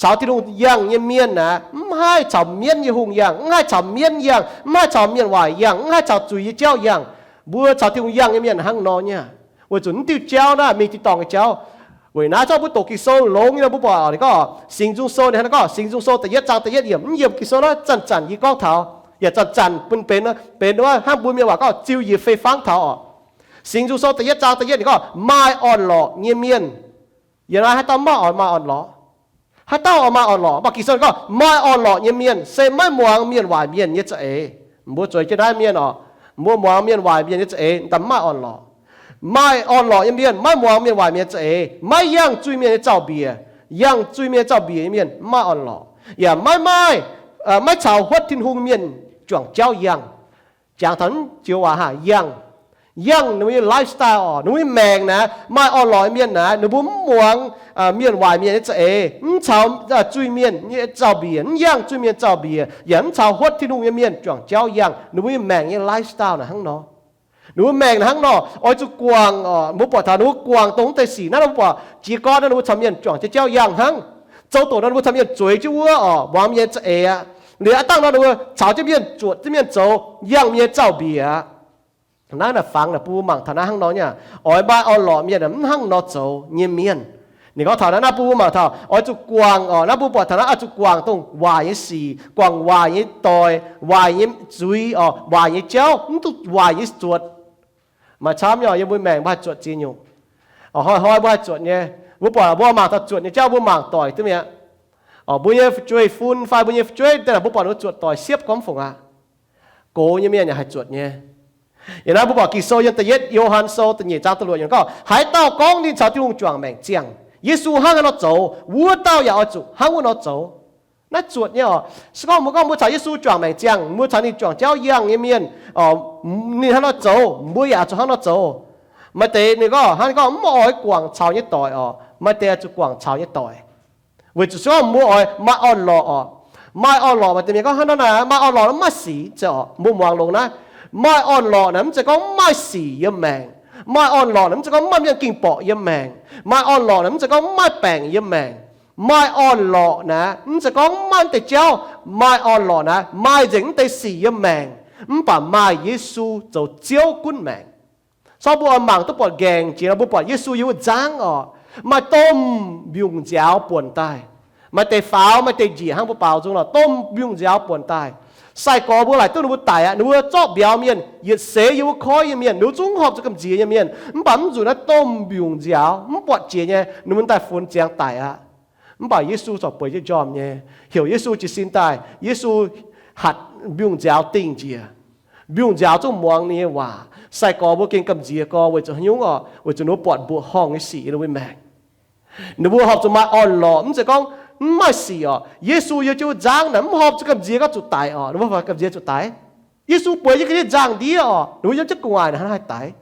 Caux Tin-Hungh yangh nyei mienh naaic, mv haih caux mienv nyei hungh yangh, mv haih caux mienv yangh, mv haih caux mienh waaic yangh, mv haih caux zuiz nyei jauv yangh. Mbuo caux Tin-Hungh yangh nyei mienh hnangv nor nyei. Weic zuqc naaiv diuh jauv naaiv mingh tin-dorngh nyei jauv. Weic naaiv zorqv mbuo doqc Ging-Sou longx nyei nor mbuo buatc ninh gorngv, Singx Nzung Sou ninh hnangv naaiv gorngv, Singx Nzung Sou da'yietv zaang da'yietv yiemc, mv yiem Ging-Sou naaiv zanc-zanc yie gorngv taux, yaac zanc-zanc bun benx, benx wuov hnangv mbuo mienh waac gorngv ziu yie fei fangv taux oc. Singx Nzung Sou da'yietv zaang da'yietv ninh gorngv, maaih orn-lorqc nyei mienh. Yiem naaiv haaix dauh mv maaih orn, maaih orn-lorqc? Haaix dauh oix maaih orn-lorqc? Mv baac Ging-Sou gorngv, maaih orn-lorqc nyei mienh se maiv muangx mienh waaic mienh nyei za'eix. Mbuo zueiz jienv naaiv mienh oc, mbuo muangx mienh waaic mienh nyei za'eix, daaih mv maaih orn-lorqc. Maaih orn-lorqc nyei mienh maiv muangx mienh waaic mienh nyei za'eix, maiv yangh zuiz-mienh nyei zaux-mbiec. Yangh zuiz-mienh nyei zaux-mbiec nyei mienh mv maaih orn-lorqc, yaac maiv maaih, maiv caux huotv Tin-Hungh mienh juangc jauv yangh. Jangx taux naaiv joux waac haah, yangh. Yangh ninh mbuo nyei lifestyle oc, ninh mbuo nyei maengc naaic, maaih orn-lorqc nyei mienh naaic, ninh mbuo mv muangx mienh waaic mienh nyei za'eix, mv caux zuiz-mienh nyei zaux-mbiec, mv yangh zuiz-mienh zaux-mbiec, yaac mv caux huotv Tin-Hungh nyei mienh juangc jauv yangh. Ninh mbuo nyei maengc nyei lifestyle naaic hnangv nor. Ninh mbuo maengc naaic hnangv nor, oix zuqc guangc oc. Mbuo buatc taux ninh mbuo guangc dongh wuov deix sic naaiv nor, mbuo buatc jiez gorn nor ninh mbuo caux mienh juangc jienv jauv yangh hnangv. Zoux doqc nor ninh mbuo caux mienh zueiz jienv wuov oc, muangx mienh nyei za'eix aqv. Liuz aav dangh nor ninh mbuo caux jienv mienh zuotc jienv mienh zoux, yangh mienh nyei zaux-mbiec aqv. Naaiv naaic fangx naaic bun mbuo mangc taux naaiv hnangv nor nyei. Oix maaih orn-lorqc mienh naaic mv hnangv nor zoux nyei mienh. Ninh gorngv taux naaiv, naaiv bun mbuo mangc taux oix zuqc guangc oc. Naaiv mbuo buatc taux naaiv oix zuqc guangc dongh waaic nyei sic, guangc waaic nyei doic, waaic nyei zuiz oc, waaic nyei jauv, mv duqv waaic nyei zuotc. Maaih camv nyei oc, yiem mbuo maengc mbuo haih zuotc ziex nyungc. Hnoi-hnoi mbuo haih zuotc nyei. Mbuo buatc mbuo mangc taux zuotc nyei jauv, mbuo mangc doic duqv mi'aqv. Oc, mbuo nyei fu'jueiv-fun fai mbuo nyei fu'jueiv daaih naaic mbuo buatc ninh mbuo zuotc doic siepv gormx fungc aqv. Gox nyei mienh yaac haih zuotc nyei. Yiem naaiv mbuo buatc Ging-Sou yiem da'yietv Yo^han Sou da'nyeic zaang da'luoqc yiemc gorngv, haaix dauh gorngv ninh caux Tin-Hungh juangc maengc ziangh, Yesu hnangv haaix nor zoux, wuov dauh yaac oix zuqc hnangv wuov nor zoux. Naaiv zuotc nyei oc. Se gorngv mbuo gorngv mbuo caux Yesu juangc maengc ziangh, mbuo caux ninh juangc jauv yangh nyei mienh, ninh hnangv nor zoux, mbuo yaac zuqc hnangv nor zoux. Maaih deix ninh gorngv hnangv ninh gorngv mv oix guangc caux nyei doic oc, maaih deix zuqc guangc caux nyei doic. Weic zuqc se gorngv mbuo oix maaih orn-lorqc oc. Maaih orn-lorqc, maaih deix mienh gorngv hnangv nor naaic, maaih orn-lorqc mv maaih sic, oc, mbuo muangx longx naaiv. Maaih orn-lorqc naaic mv zeiz gorngv mv maaih sic yiem maengc. Maaih orn-lorqc naaic mv zeiz gorngv mv maaih mienh ging borqc yiem maengc. Maaih orn-lorqc naaic mv zeiz gorngv mv maaih baengc yiem maengc. Maaih orn-lorqc naaic mv zeiz gorngv mv maaih deix jauv. Maaih orn-lorqc naaic maaih nzengc mv deix sic yiem maengc, mv baac maaih Yesu zoux Ziouv gunv maengc. Sorng mbuo oix mangc duqv buatc nqaengc jiex, mbuo buatc Yesu yiem wuov nzangv orqc, maaih domh mbiungc nziaaux buonc daaih. Maaih deix faaux, maaih deix njiec hnangv mbuo baaux nzung lorqc, domh mbiungc nziaaux buonc daaih. Sai-gorx mbuo laaic duqv ninh mbuo daic aqv. Ninh mbuo zorqv mbiauz mienh, yietc seix yiem wuov koiv nyei mienh, ninh mbuo zungv horpc zuqc gamh nziex nyei mienh, mv baac mv nzunc naaiv domh mbiungc nziaaux mv buatc jiex nyei, ninh mbuo daaih funx ziangx daic aqv. Mv baac Yesu corc bueix jienv njormh nyei, heuc Yesu jiez sin daaih. Yesu hatc mbiungc nziaaux dingh njiec. Mbiungc nziaaux zungv muangx ninh nyei waac. Sai-gorx mbuo gengh gamh nziex gorx weic zuqc haaix nyungc orqc? Weic zuqc ninh mbuo buatc mbuoqc horngh nyei sic yiem ninh mbuo maengc. Ninh mbuo horpc zuqc maaih orn-lorqc, mv zeiz gorngv mv maaih sic orqc. Yesu yiem jienv wuov nzangv naaic mv horpc zuqc gamh nziex gorngv zuqc daic orqc. Ninh mbuo gamh nziex zuqc daic. Yesu bueix jienv ga'ndiev nzangv-ndiev orqc, ninh mbuo yiem jienv gu'nguaaic naaic hnangv haaix daic.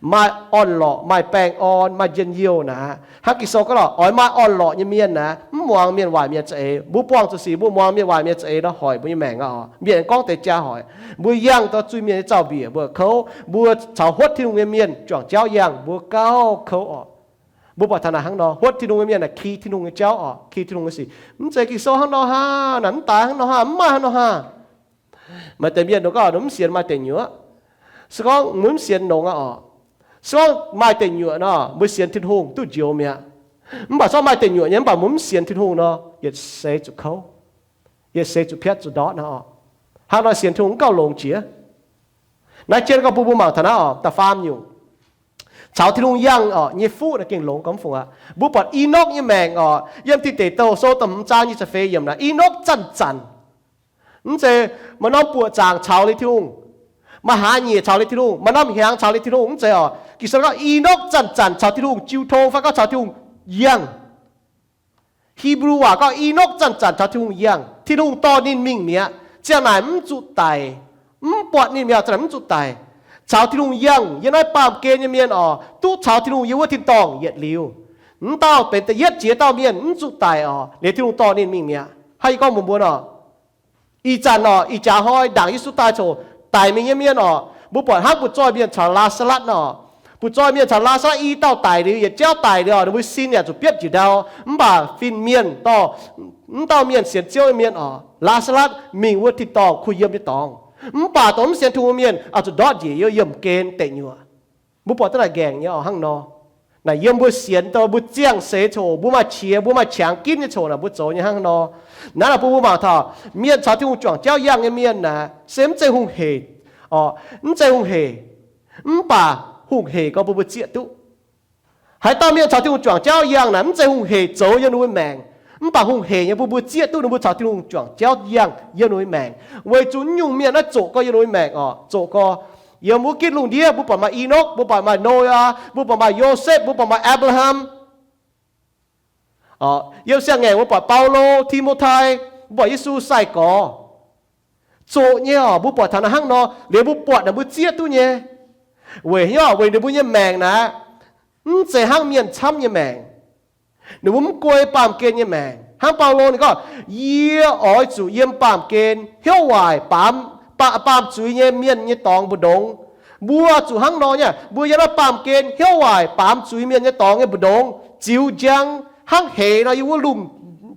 Maaih orn-lorqc, maaih baengh orn, maaih njien-youh naaic. Hnangv Ging-Sou gorngv lorqc, oix maaih orn-lorqc nyei mienh naaic mv muangx mienh waaic mienh za'eix. Mbuo buangh zuqc sic mbuo muangx mienh waaic mienh za'eix nor, hoic mbuo nyei maengc aqv orqc. Mienh gorngv deix jaa hoic. Mbuo yangh daaih zuiz-mienh nyei zaux-mbiec mbuo kouv. Mbuo caux huotv Tin-Hungh nyei mienh juangc jauv yangh mbuo gauh kouv orqc. Mbuo buatc taux naaic hnangv nor, huotv Tin-Hungh nyei mienh naaic ki Tin-Hungh nyei jauv orqc, ki Tin-Hungh nyei sic. Mv zeiz Ging-Sou hnangv nor hnangv, naaic mv daaih hnangv nor hnangv, mv maaih hnangv nor hnangv. Maaih deix mienh ninh gorngv ninh mv sienx maaih deic nyuoqc. Se gorngv mbuo mv sienx nongx aqv orqc. Se gorngv maaih deic nyuoqc nor, mbuo sienx Tin-Hungh duqv njoux mi'aqv. Mv baac se gorngv maaih deic nyuoqc nyei mv baac mbuo mv sienx Tin-Hungh nor, yietc seix zuqc kouv, yietc seix zuqc piatv zuqc ndortv naaiv orqc. Hnangv nor sienx Tin-Hungh mv gauh longx jiex. Naaiv jienv gorngv bun mbuo mangc taux naaiv orqc, da'faam nyungc, caux Tin-Hungh yangh orqc nyei fuqv naaiv gengh longx gormx fungc aqv. Mbuo buatc Enokv nyei maengc orqc, yiem Da'nyeic Deic-Douh sou da'hmz zaang nyic ziepc feix yiemc naaic, Enokv zanc-zanc, mv zeiz maaih norm buoqc zaangc caux liuz Tin-Hungh, maaih hlaax nyeic caux liuz Tin-Hungh, maaih norm hnyangx caux liuz Tin-Hungh, mv zeiz orqc. Ging-Sou gorngv Enokv zanc-zanc caux Tin-Hungh jiu tong fai gorngv caux Tin-Hungh yangh. Hipv^lu waac gorngv Enokv zanc-zanc caux Tin-Hungh yangh, Tin-Hungh dorh ninh mingh mi'aqv. Ziangh naaic mv zuqc daic, mv buatc ninh mi'aqv, ziangh naaic mv zuqc daic. Caux Tin-Hungh yangh yiem naaiv baamh gen nyei mienh orqc, duqv caux Tin-Hungh yiem wuov tin-dorngh yietc liuz. Mv dauh benx da'yietv jiex dauh mienh mv zuqc daic orqc, liuz Tin-Hungh dorh ninh mingh mi'aqv. Hnangv yie gorngv mbuox mbuo nor, ih zanc orqc, ih jaax hnoi ndaangc Yesu daaih coc, daic mingh nyei mienh orqc, mbuo buatc hnangv butv-zoih mienh caux Laa^saa^latv orqc. Butv-zoih mienh caux Laa^saa^latv i dauh daic liuz, yietc jauv daic liuz orqc, ninh mbuo sin yaac zuqc biopv njiec ndau. Mv baac fin-mienh dorh mv dauh mienh sienx Ziouv nyei mienh orqc, Laa^saa^latv mingh wuov tin-dorngh kuh yiem nyei dorngx. Mv baac dongh mv sienx Tin-Hungh mienh oix zuqc ndortv njiec yiem yiemh gen deic nyuoqc. Mbuo buatc duqv naaic nqaengc nyei orqc hnangv nor. Naaic yiem mbuo sienx dongh mbuo ziangh seix coc, mbuo maaih qiex, mbuo maaih qangx ginv nyei coc naaic mbuo zoux nyei hnangv nor. Naaiv naaic bun mbuo mangc taux mienh caux Tin-Hungh juangc jauv yangh nyei mienh naaic se mv zeiz hungh heic orqc, mv zeiz hungh heic, mv baac hungh heic gorngv bun mbuo zieqv duqv. Haaix dauh mienh caux Tin-Hungh juangc jauv yangh naaic mv zeiz hungh heic zoux yiem ninh mbuo maengc, mv baac hungh heic nyei bun mbuo zieqv duqv ninh mbuo caux Tin-Hungh juangc jauv yangh yiem ninh mbuo maengc. Weic zuqc nyungc mienh naaiv zoqc gorx yiem ninh mbuo maengc orqc, zoqc gorx. Yiem wuov gitv lungh ndiev mbuo buatc maaih Enokv, mbuo buatc maaih Noyaa, mbuo buatc maaih Yosepv, mbuo buatc maaih Apc^laa^ham. Yiem siang-ngaengc mbuo buatc Baulo, Ti^mo^tai, mbuo buatc Yesu sai-gorx. Zoqc nyei orqc, mbuo buatc taux naaiv hnangv nor, liuz mbuo buatc naaic mbuo zieqv duqv nyei. Weic haaix nyungc? Weic ninh mbuo nyei maengc naaic mv zeiz hnangv mienh camv nyei maengc. Ninh mbuo mv guei baamh gen nyei maengc. Hnangv Baulo ninh gorngv, yie oix zuqc yiem baamh gen hnyouv waaic baamz, baamz zuiz nyei mienh nyei dorngx mbu'ndongx. Mbuo zuqc hnangv nor nyei. Mbuo yiem naaiv baamh gen hnyouv waaic baamz zuiz mienh nyei dorngx nyei mbu'ndongx ziux njang hnangv heix nor yiem wuov lungh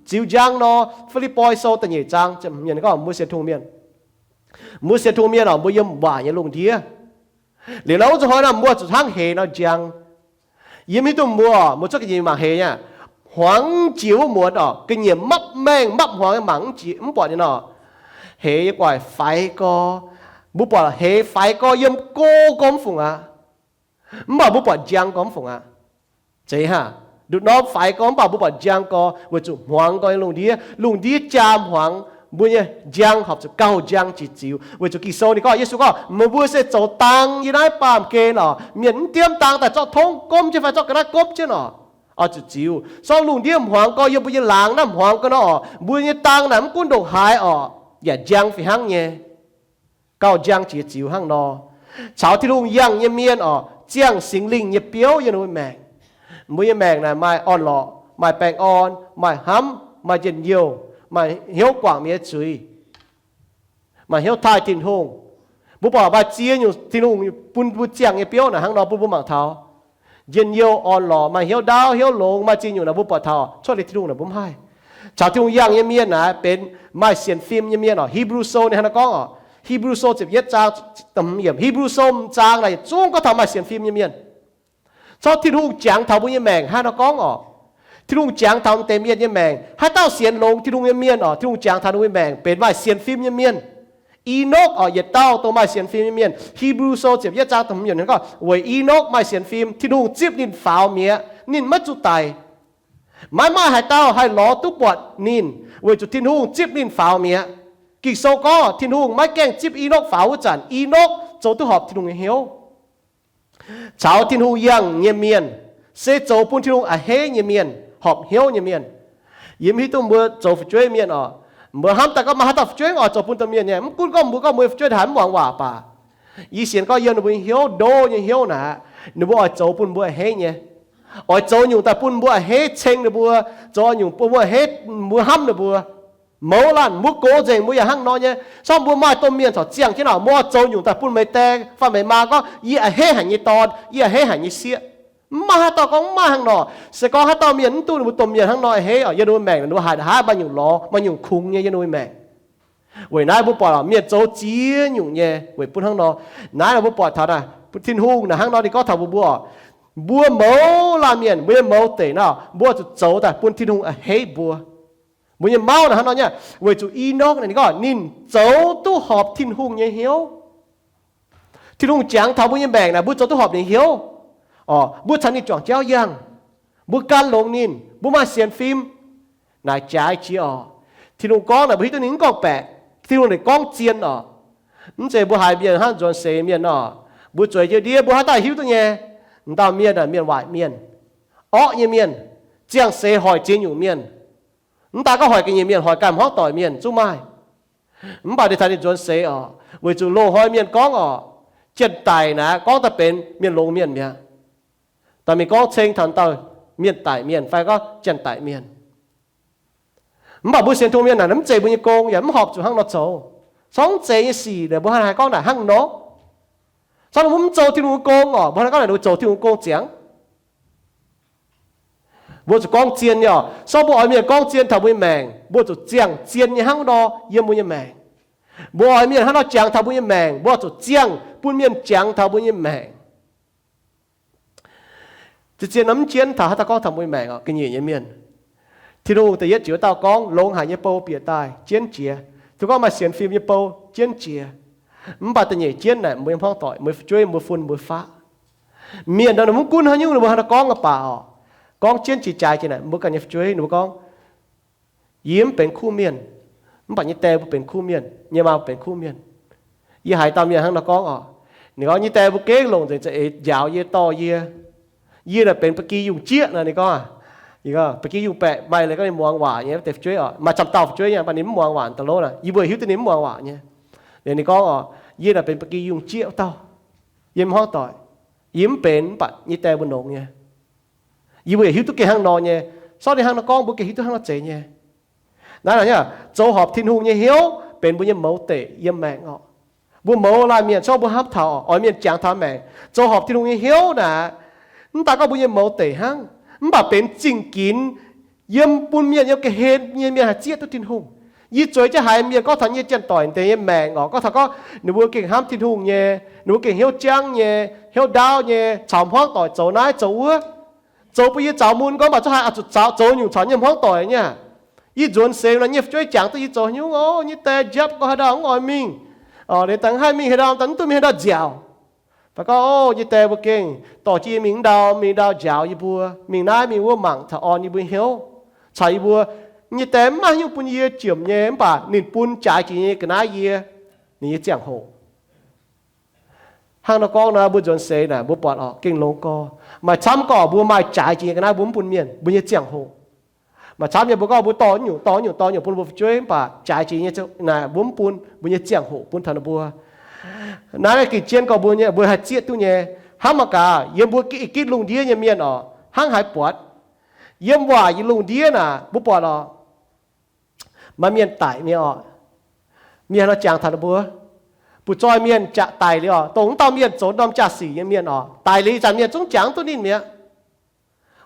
ziux njang nor. Fi^lipv^poi Sou da'nyeic zaang, mienh gorngv mbuo sienx Tin-Hungh mienh, mbuo sienx Tin-Hungh mienh orqc, mbuo yiem waaic nyei lungh ndiev. Liuz nor wuov zanc hnoi nor mbuo zuqc hnangv heix nor njang. Yie mv hiuv duqv mbuo, mbuo cuotv ga'nyiec mangc heix nyei, hmuangx jiex wuov muonz orqc, ga'nyiec mapv maengh mapv hmuangx nyei mangc mv buatc nyei nor, heix yiem gu'nguaaic faix gorx. Mbuo buatc heix faix gorx yiem go gormx fungc aqv. Mv baac mbuo buatc njang gormx fungc aqv. Zeiz hnangv, nduqc norm faix gorx mv baac mbuo buatc njang gorx weic zuqc hmuangx gorx nyei lungh ndiev, lungh ndiev jaam hmuangx, mbuo nyei njang horpc zuqc gauh njang jiex ziux. Weic zuqc Ging-Sou ninh gorngv, Yesu gorngv, meih mbuo se zoux dang yiem naaiv baamh gen orqc. Mienh mv diemv dang daaih zorqv tongv gomv jienv fai zorqv ga'naaiv gomv jienv orqc, oix zuqc ziux. Sorng lungh ndiev hmuangx gorx yiem mbuo nyei laangz naaiv hmuangx gorx nor orqc, mbuo nyei dang naaic mv gunv ndongc haaix orqc, yaac njang fih hnangv nyei. Gauh njang jiex ziux hnangv nor. Caux Tin-Hungh yangh nyei mienh orqc, ziangh Singx Lingh nyei biouv yiem ninh mbuo maengc. Mbuo nyei maengc naaic maaih orn-lorqc, maaih baengh orn, maaih hnamv, maaih njien-youh, maaih hnyouv guangc mienh nyei zuiz, maaih hnyouv taaih Tin-Hungh, Mbuo buatc maaih ziex nyungc Tin-Hungh bun mbuo ziangh nyei biouv naaic hnangv nor bun mbuo mangc taux. Njien-youh, orn-lorqc, maaih hnyouv ndaauv, hnyouv longx, maaih ziex nyungc naaic mbuo buatc taux cuotv liuz Tin-Hungh naaic mbuo mv haih. Caux Tin-Hungh yangh nyei mienh naaic benx maaih sienx fim nyei mienh oc. Hebrew Sou ninh hnangv naaiv gorngv oc. Hebrew Sou ziepc yietv zaang, Hebrew Sou m'zaang naaic yietc zungv gorngv taux maaih sienx fim nyei mienh. Corc Tin-Hungh jangx taux mbuo nyei maengc hnangv nor gorngv oc. Tin-Hungh jangx taux deix mienh nyei maengc, haaix dauh sienx longx Tin-Hungh nyei mienh oc, Tin-Hungh jangx taux ninh mbuo maengc benx maaih sienx fim nyei mienh. I^nokv oc, yietc dauh dongh maaih sienx fim nyei mienh. Hebrew Sou ziepc yietv zaang da'hmz yiemc gorngv, weic I^nokv maaih sienx fim, Tin-Hungh zipv ninh faaux mi'aqv, ninh maiv zuqc daic. Maiv maaih haaix dauh haih lorz duqv buatc ninh, weic zuqc Tin-Hungh zipv ninh faaux mi'aqv. Ging-Sou gorngv Tin-Hungh maiv gaengh zipv I^nokv faaux wuov zanc, I^nokv zoux duqv horpc Tin-Hungh nyei hnyouv. Caux Tin-Hungh yangh nyei mienh se zoux bun Tin-Hungh a'hneiv nyei mienh, horpc hnyouv nyei mienh. Yie mv hiuv duqv mbuo zoux fu'jueiv mienh oc, mbuo hnamv daaih gorngv maaih haaix dauh fu'jueiv oix zoux bun domh mienh nyei. Mv gunv gorngv mbuo gorngv mbuo fu'jueiv haaix mv muangx waac baac, yie sienx gorngv yiem ninh mbuo nyei hnyouv, ndo nyei hnyouv naaic, ninh mbuo oix zoux bun mbuo a'hneiv nyei. Oix zoux nyungc daaih bun mbuo a'hneiv ceng ninh mbuo, zoux nyungc bun mbuo a'hneiv, mbuo hnamv ninh mbuo. Mouz laanh mbuo gox nzengc mbuo yaac hnangv nor nyei. Sorng mbuo maaih domh mienh corc ziangh jienv oc, mbuo oix zoux nyungc daaih bun meih die fai meih maa gorngv, yie a'hneiv haic nyei dorn, yie a'hneiv haic nyei sieqv. Mv maaih haaix dauh gorngv mv maaih hnangv nor. Se gorngv haaix dauh mienh mv duqv ninh mbuo domh mienh hnangv nor a'hneiv oc, yiem ninh mbuo maengc ninh mbuo haiz haaix maaih nyungc lorz, maaih nyungc kungx nyei yiem ninh mbuo maengc. Weic naaiv mbuo buatc oc, mienh zoux ziex nyungc nyei weic bun hnangv nor. Naaiv nor mbuo buatc taux naaic, Tin-Hungh naaic hnangv nor ninh gorngv taux mbuo, mbuo oc, mbuo mouz laanh mienh, mbuo nyei mouz deic naaic, mbuo zuqc zoux daaih bun Tin-Hungh a'hneiv mbuo. Mbuo nyei mauv naaic hnangv nor nyei, weic zuqc I^nokv naaic ninh gorngv ninh zoux duqv horpc Tin-Hungh nyei hnyouv. Tin-Hungh jangx taux mbuo nyei maengc naaic mbuo zoux duqv horpc ninh hnyouv. Oc, mbuo caux ninh juangc jauv yangh, mbuo gan longx ninh, mbuo maaih sienx fim. Naaic jaaix jiex oc. Tin-Hungh gorngv naaic mbuo hiuv duqv ninh mv gorngv-baeqc. Tin-Hungh ninh gorngv zien oc. Mv zeiz mbuo haiz mienh hnangv nzuonx seix mienh oc, mbuo zueiz jienv ndiev mbuo haaix dauh hiuv duqv nyei. M'dauh mienh naaic mienh waaic mienh, orqv nyei mienh, ziangh seix hoic ziex nyungc mienh. Mv daaih gorngv hoic ga'nyiec mienh, hoic ganh hmuangv doic mienh zungv maaih. Mv baac ninh taux ninh nzuonx seix oc, weic zuqc loz-hnoi mienh gorngv oc, janx-daic naaic gorngv daaih benx mienh longx mienh mi'aqv. Daaih mingh gorngv ceng taux dauh mienh daic mienh fai gorngv janx-daic mienh. Mv baac mbuo sienx Tin-Hungh mienh naaic mv zeiz mbuo nyei gong, yaac mv horpc zuqc hnangv nor zoux. Corc mv zeiz nyei sic naaic mbuo haih gorngv naaic hnangv nor. Corc mbuo mv zoux Tin-Hungh gong oc, mbuo haih gorngv naaic mbuo zoux Tin-Hungh gong ziangx. Mbuo zuqc gorngv zien nyei oc. Sorng mbuo oix mienh gorngv zien taux mbuo nyei maengc, mbuo zuqc ziangh zien nyei hnangv nor yiem mbuo nyei maengc. Mbuo oix mienh hnangv nor jangx taux mbuo nyei maengc, mbuo zuqc ziangh bun mienh jangx taux mbuo nyei maengc. Zien-zien nor mv jienv taux haaix dauh gorngv taux mbuo nyei maengc oc, ga'nyiec nyei mienh. Tin-Hungh da'yietv jiex wuov dauh gorngv, longx haic nyei bou bieqc daaih jienv jiex. Tin-Hungh gorngv maaih sienx fim nyei bou jienv jiex. Mv baac da'nyeic jienv naaic mbuo nyei hmuangv doic, mbuo nyei fu'jueiv, mbuo fun, mbuo faqv. Mienh nor ninh mv gunv haaix nyungc ninh mbuo hnangv nor gorngv nyei baac oc, gorngv jienv jiex jaaix jiex naaic mbuo ganh nyei fu'jueiv ninh mbuo gorngv, yie mv benx kuv mienh, mv baac nyei die mbuo benx kuv mienh, nyei maa mbuo benx kuv mienh. Yie haiz dauh mienh hnangv nor gorngv oc, ninh gorngv, nyei die mbuo gengh longc nzengc za'eix njaaux yie, dorh yie. Yie naaic benx ba'gi yungh jieqv naaic, ninh gorngv, ba'gi yungh baeqc maaih leiz gorngv ninh muangx waac nyei deix fu'jueiv oc, maaih camv dauh fu'jueiv nyei, mv baac ninh mv muangx waac daaih lov naaic, yie mbuo hiuv duqv ninh mv muangx waac nyei. Liuz ninh gorngv oc, yie naaic benx ba'gi yungh jieqv wuov dauh. Yie mv hmuangv doic, yie mv benx, mv baac nyei die mbuo longx nyei. Yie mbuo yaac hiuv duqv gengh hnangv nor nyei. Sorng ninh hnangv nor gorngv mbuo gengh hiuv duqv hnangv nor zeiz nyei. Naaiv, naaiv zoux horpc Tin-Hungh nyei hnyouv benx mbuo nyei mouz deic yiem maengc oc. Mbuo mouz laanh mienh, sorng mbuo hnamv taux oc, oix mienh jangx taux maengc, zoux horpc Tin-Hungh nyei hnyouv naaic, mv daaih gorngv mbuo nyei mouz deic hnangv, mv baac benx zingh ginx yiem bun mienh yiem ga'hlen nyei mienh haih zieqv duqv Tin-Hungh. Yie zueiz jienv haiz mienh gorngv taux nyei janx-doic deix nyei maengc oc, gorngv taux gorngv ninh mbuo gengh hnamv Tin-Hungh nyei, ninh mbuo gengh hnyouv jangv nyei, hnyouv ndaauv nyei, caux hmuangv doic zoux naaiv zoux wuov. Zoux bun yie zaux mun gorngv mv baac zungv haih oix zuqc zoux nyungc caux nyei hmuangv doic nyei. Yie nzuonx seix nor nyei fu'jueiv jangx duqv yie zoux haaix nyungc oc, nyei die njapv gorngv haaix ndau mv oix mingh, liuz dangh haih mingh haaix ndau, daaih mv duqv mingh haaix ndau nziaauc. Fai gorngv, o, nyei die mbuo gengh dorh jienv yie mingh mv ndau mingh ndau njaaux yie mbuo, mingh naaiv mingh wuov mangc caux orn yie mbuo hnyouv. Caux yie mbuo, nyei die mv maaih haaix nyungc bun yie jomc nyei, mv baac ninh bun jaaix jiex nyei ga'naaiv yie, ninh nyei ziangh hoc. Hnangv nor gorngv nor, mbuo nzuonx seix naaic mbuo buatc oc, gengh longx gorx. Maaih camv gorngv mbuo maaih jaaix jiex nyei ga'naaiv mbuo mv bun mienh, mbuo nyei ziangh hoc. Maaih camv nyei mbuo gorngv mbuo dorh nyungc dorh nyungc dorh nyungc bun mbuo fu'jueiv, mv baac jaaix jiex nyei naaic mbuo mv bun, mbuo nyei ziangh hoc bun taux ninh mbuo. Naaiv gengh jienv gorngv mbuo nyei, mbuo haih zieqv duqv nyei. Hnamv mangc gaax, yiem mbuo i gitv lungh ndiev nyei mienh oc, hnangv haaix buatc? Yiem waac nyei lungh ndiev naaic mbuo buatc oc, maaih mienh daic nyei oc. Mienh nor jangx taux ninh mbuo, butv-zoih mienh jaax daic liuz oc, dongh wuov dauh mienh zoux norm jaa-sic nyei mienh oc, daic liuz ih zanc mienh zungv jangx duqv ninh mi'aqv.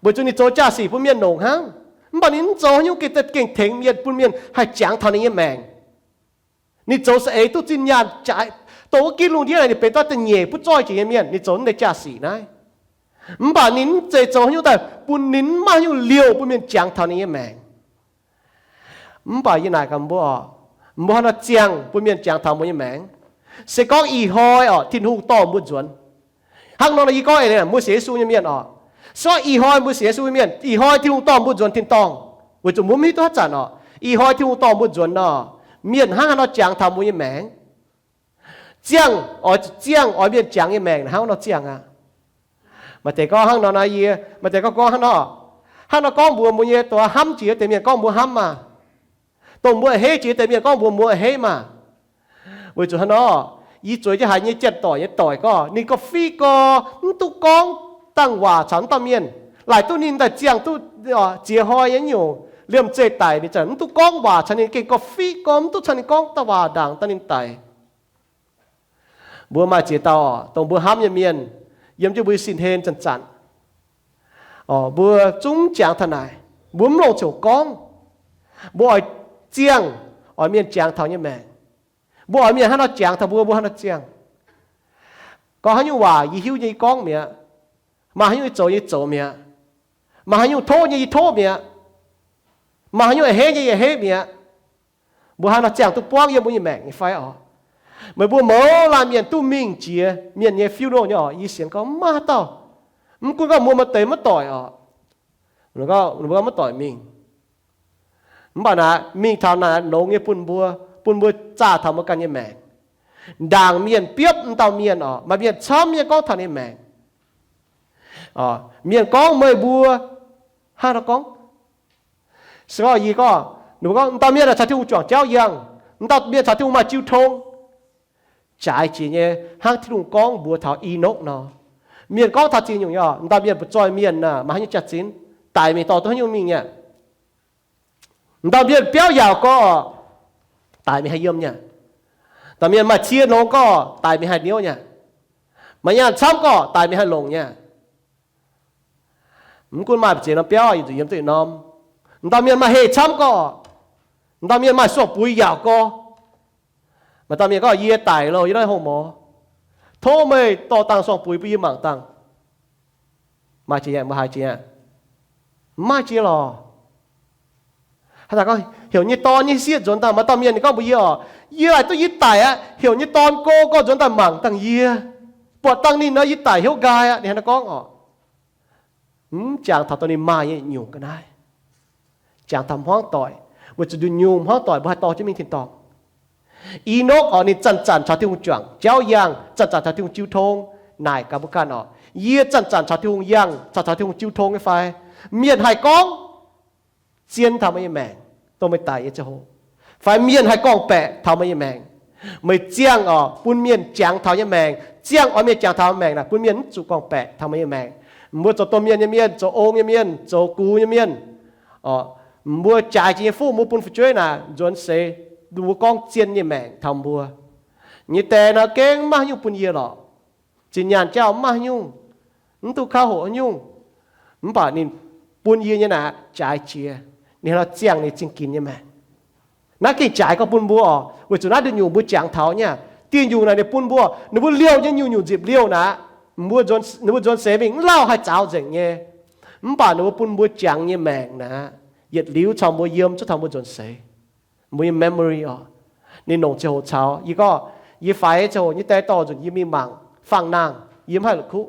Weic zuqc ninh zoux jaa-sic bun mienh longc hnangv, mv baac ninh mv zoux haaix nyungc gengh, gengh tengx mienh, bun mienh haih jangx taux ninh nyei maengc. Ninh zoux saeng-eix duqv zinh nyaanh jaaix, dongh wuov gitv lungh ndiev naaic ninh benx dauh da'nyeic butv-zoih jiex nyei mienh, ninh zoux naaiv deix jaa-sic naaiv. Mv baac ninh mv zeiz zoux haaix nyungc daaih bun ninh mv maaih haaix nyungc liouh bun mienh jangx taux ninh nyei maengc. Mv baac yie naaic gaax mbuo oc, mbuo haaix nor ziangh bun mienh jangx taux mbuo nyei maengc? Se gorngv ih hnoi oc, Tin-Hungh dorh mbuo nzuonx, hnangv nor yie gorngv eix leiz mbuo sienx Yesu nyei mienh oc, se gorngv ih hnoi mbuo sienx Yesu nyei mienh, ih hnoi Tin-Hungh dorh mbuo nzuonx tin-dorngh, weic zuqc mbuo mv hiuv duqv haaix zanc oc, ih hnoi Tin-Hungh dorh mbuo nzuonx nor, mienh hnangv haaix nor jangx taux mbuo nyei maengc? Ziangh, oix zuqc ziangh oix mienh jangx nyei maengc hnangv nor ziangh aqv. Maaih deix gorngv hnangv nor naaiv yie, maaih deix gorngv, gorngv hnangv nor, hnangv nor gorngv mbuox mbuo nyei, dongh hnamv jiex deix mienh gorngv mbuo hnamv maah, dongh mbuo a'hneiv jiex deix mienh gorngv mbuox mbuo a'hneiv maah. Weic zuqc hnangv nor, yie zueiz jienv haiz nyei janx-doic nyei doic gorngv ninh gauh fiqv gau, mv duqv gorngv dangh waac caux wuov dauh mienh, laaic duqv ninh daaih ziangh duqv ziex hnoi nyei nyungc, liemh zeih daic ninh zanc mv duqv gorngv waac caux ninh, gengh gauh fiqv gau, mv duqv caux ninh gorngv dauh waac ndaangc daaih ninh daic. Mbuo maaih ziex dauh dongh mbuo hnamv nyei mienh, yiem jienv mbuo sin-hlen zanc-zanc, mbuo zungv jangx taux naaic, mbuo mv longc ziouc gorngv. Mbuo oix ziangh oix mienh jangx taux nyei maengc. Mbuo oix mienh hnangv nor jangx taux mbuo, mbuo hnangv nor ziangh. Gorngv haaix nyungc waac yie hiuv nyei yie gorngv mi'aqv. Maaih haaix nyungc yie zoux nyei yie zoux mi'aqv. Maaih haaix nyungc tov nyei yie tov mi'aqv. Maaih haaix nyungc a'hneiv nyei yie a'hneiv mi'aqv. Mbuo hnangv nor ziangh duqv buangv yiem mbuo nyei maengc nyei fai oc? Meih mbuo mouz laanh mienh duqv mingh jiex mienh nyei funeral nyei oc, yie sienx gorngv mv maaih haaix dauh, mv gunv gorngv mbuo maaih deix maiv doic oc, mbuo gorngv maiv doic mingh. Mv baac naaic mingh taux naaic longx nyei bun mbuo, bun mbuo zaah taux mbuo ganh nyei maengc. Ndaangc mienh biopv m'dauh mienh oc, maaih mienh camv nyei gorngv taux ninh maengc. Mienh gorngv meih mbuo hnangv nor gorngv. Se gorngv yie gorngv, ninh mbuo gorngv m'dauh mienh caux Tin-Hungh juangc jauv yangh, m'dauh mienh caux Tin-Hungh maaih jiu tong. Jaaix jiex nyei, hnangv Tin-Hungh gorngv mbuox taux Enokv nor. Mienh gorngv taux ziex nyungc nyei oc, m'dauh mienh butv-zoih mienh aah, maaih haaix nyungc jaax-zinh, daic mingh dorh duqv haaix nyungc mingh nyei. M'dauh mienh biauv yaauc gorx, daic mingh haih yiem nyei. Dauh mienh maaih cie longx gorx, daic mingh haih niouv nyei. Maaih nyaanh camv gorx, daic mingh haih longc nyei. Mv gunv maaih mbu'ziex norm biauv, yie zuqc yiem duqv yietc norm. M'dauh mienh maaih heh camv gorx, m'dauh mienh maaih suang-buix yaauc gorx. Maaih dauh mienh gorngv, yie daic loh, yie naaiv hongh morz, tov meih dorh dangh suang-buix bun yie mangc dangh. Maaih jiex aqv, mbuo haiz jiex aqv? Mv maaih jiex lorqc. Haaix zanc gorngv heuc nyei dorn nyei sieqv nzuonx dangh, maaih dauh mienh ninh gorngv mbuox yie oc, yie laaic duqv yie daic aqv, heuc nyei dorn go gorx nzuonx daaih mangc dangh yie, buatc dangh ninh nor yie daic hnyouv nqaai aqv. Ninh hnangv naaiv gorngv oc. Mv jangx taux dongh ninh maaih nyei nyungc ga'naaiv. Jangx taux hmuangv doic, weic zuqc nduqc nyungc hmuangv doic mbuo haih dorh jienv mingh tin-dorngh. Enokv oc, ninh zanc-zanc caux Tin-Hungh juangc jauv yangh, zanc-zanc caux Tin-Hungh jiu tong. Naaic gaax mbuo ganh oc, yie zanc-zanc caux Tin-Hungh yangh, caux, caux Tin-Hungh jiu tong nyei fai? Mienh haih gorngv zien taux meih nyei maengc, dongh meih daic nyei ziangh hoc, fai mienh haih gorngv-baeqc taux meih nyei maengc? Meih ziangh oc, bun mienh jangx taux nyei maengc, ziangh oix mienh jangx taux maengc naaic, bun mienh mv zuqc gorngv-baeqc taux meih nyei maengc. Mbuo zoux domh mienh nyei mienh, zoux ong nyei mienh, zoux gux nyei mienh, mbuo jaaix jiex nyei fuqv mbuo bun fu'jueiv naaic nzuonx seix, mbuo gorngv zien nyei maengc taux mbuo. Nyei die nor gengh mv maaih haaix nyungc bun yie lorqc. Zinh nyaanh jauv mv maaih haaix nyungc, mv duqv kauv hoqc haaix nyungc. Mv baac ninh bun yie nyei naaic jaaix jiex, ninh hnangv nor ziangh ninh zingh ginx nyei maengc. Naaiv gengh jaaix gorngv bun mbuo oc, weic zuqc naaiv nduqc nyungc mbuo jangx taux nyei aqv. Dieh nyungc naaic ninh bun mbuo, ninh mbuo liouh nyei nyungc-nyungc nzipc liouh naaic, ninh mbuo nzuonx seix mingh mv lauh haih zaaux nzengc nyei. Mv baac ninh mbuo bun mbuo jangx nyei maengc naaic, yietc liuz caux mbuo yiem cuotv taux mbuo nzuonx seix. Mbuo nyei memory oc, ninh longc ziangh hoc caux yie gorngv, yie faix ziangh hoc nyei die dorh nzunc yie mingh mangc fangx-nangh, yie mv haih la'kuqv.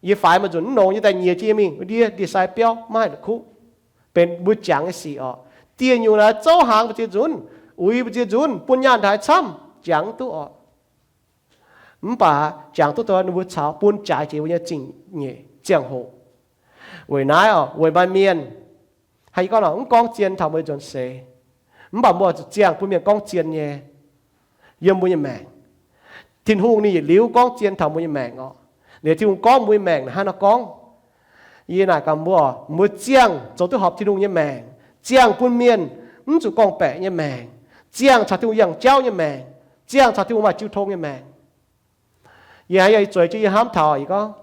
Yie faix maaih nzunc mv longx nyei die nyiex jienv yie mingh, ndie, ndie-sai biauv, mv haih la'kuqv. Benx mbuo jangx nyei sic oc. Dieh nyungc naaic zouv hnaangx mbu'ziex nzunc, uix mbu'ziex nzunc, bun nyaanh taaix camv, jangx duqv oc. Mv baac jangx duqv dongh ninh mbuo caux bun jaaix jiex mbuo nyei zingh nyeic ziangh hoc. Weic naaiv oc, weic maaih mienh, haaix yie gorngv nor, mv gorngv zien taux mbuo nzuonx seix, mv baac mbuo zuqc ziangh bun mienh gorngv zien nyei yiem mbuo nyei maengc. Tin-Hungh ninh yietc liuz gorngv zien taux mbuo nyei maengc oc. Liuz Tin-Hungh gorngv mbuo nyei maengc naaic hnangv nor gorngv. Yie naaic gaax mbuo, mbuo ziangh zoux duqv horpc Tin-Hungh nyei maengc, ziangh bun mienh mv zuqc gorngv-baeqc nyei maengc, ziangh caux Tin-Hungh yangh jauv nyei maengc, Ziangh caux Tin-Hungh maaih jiu tong nyei maengc. Yie haiz yie zueiz jienv yie hnamv taux yie gorngv,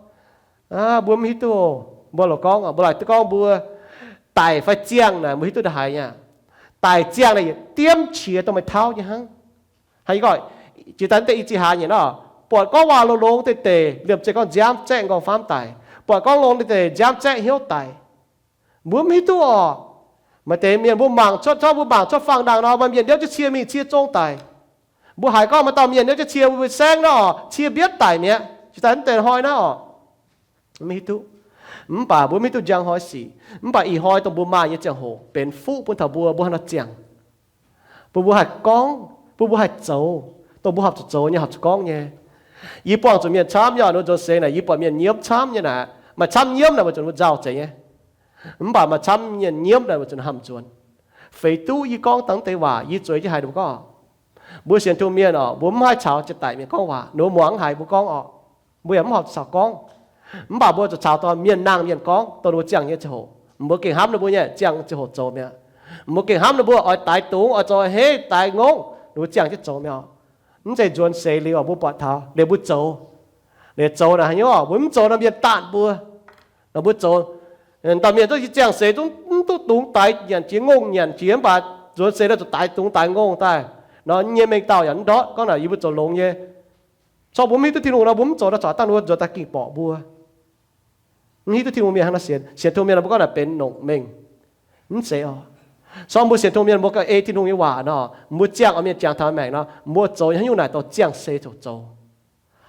mbuo mv hiuv duqv, mbuo loc gorngv, mbuo laaic duqv gorngv mbuo daic fai ziangh naaic mbuo hiuv duqv ndongc haaix nyei. Daic ziangh naaic yietc diemv qiex dongh meih tauv nyei hnangv. Hnangv yie gorngv, jiex daaih deix i ziex hlaax nyei nor, buatc gorngv waac longx-longx deix deix, liemh zeih gorngv nziaamv zaeqv nqorngv-faamv daic, buatc gorngv longx deix deix nziaamv zaeqv hnyouv daic. Mbuo mv hiuv duqv oc. Maaih deix mienh mbuo mangc cuotv, zorqv mbuo mangc cuotv fangx-ndaangc nor, maaih mienh ndiev jienv cie mingh cie zong daic. Mbuo haiz gorngv maaih dauh mienh ndiev jienv cie mbuo saengv nor, cie mbietv daic mi'aqv. Jiex daaih mv deix hnoi naaiv oc. Mv hiuv duqv. Mv baac mbuo mv hiuv duqv njang hnoi sic. Mv baac ih hnoi dongh mbuo maaih nyei ziangh hoc benx fuqv bun taux mbuo, mbuo haaix nor ziangh, bun mbuo haih gorngv, bun mbuo haih zoux, dongh mbuo horpc zuqc zoux nyei, horpc zuqc gorngv nyei. Yie buangh zuqc mienh camv nyei oc, nduov nzuonx seix naaic yie buatc mienh nyiemv camv nyei naaic, maaih camv nyiemv naaic weic zuqc mbuo nzauh zeiz nyei. Mv baac maaih camv mienh nyiemv naaic weic zuqc hnamv nzuonx. Feix duqv yie gorngv dangh deix waac, yie zueiz jienv haiz ninh mbuo gorngv, mbuo sienx Tin-Hungh mienh oc, mbuo mv haih caux jiex daic mienh gorngv waac, ninh mbuo muangx mv haiz mbuo gorngv oc. Mbuo yaac mv horpc zuqc caux gorngv. Mv baac mbuo zuqc caux dorh mienh nangh mienh gorngv dongh ninh mbuo ziangh nyei ziangh hoc. Mbuo gengh hnamv ninh mbuo nyei ziangh ziangh hoc zoux mi'aqv. Mbuo gengh hnamv ninh mbuo oix daix dungz, oix zoux heiv, daix ngongh, ninh mbuo ziangh jienv zoux mi'aqv. Mv zeiz nzuonx seix liuz mbuo buatc taux liuz mbuo zoux. Liuz zoux naaic haaix nyungc, mbuo mv zoux nor mienh daanh mbuo. Nor mbuo zoux, dauh mienh zungv ziangh seix zungv mv duqv dungz daix nyanc jiex ngongh nyanc jiex, mv baac nzuonx seix nor zuqc daix dungz daix ngongh daaih. Nor nyei mengh dauh yaac mv ndortv gorngv naaic yie mbuo zoux longx nyei. Corc mbuo mv hiuv duqv Tin-Hungh nor, mbuo mv zoux nor corc dangh ninh mbuo nzuonx daaih gengh borqc mbuo. Mv hiuv duqv Tin-Hungh mienh hnangv nor sienx, sienx Tin-Hungh mienh nor mbuo gorngv naaic benx longc mengh. Mv zeiz oc. Corc mbuo sienx Tin-Hungh mienh mbuo ganh ei Tin-Hungh nyei waac nor, mbuo ziangh oix mienh jangx taux maengc nor, mbuo zoux nyei haaix nyungc naaic dorh ziangh seix ziouc zoux.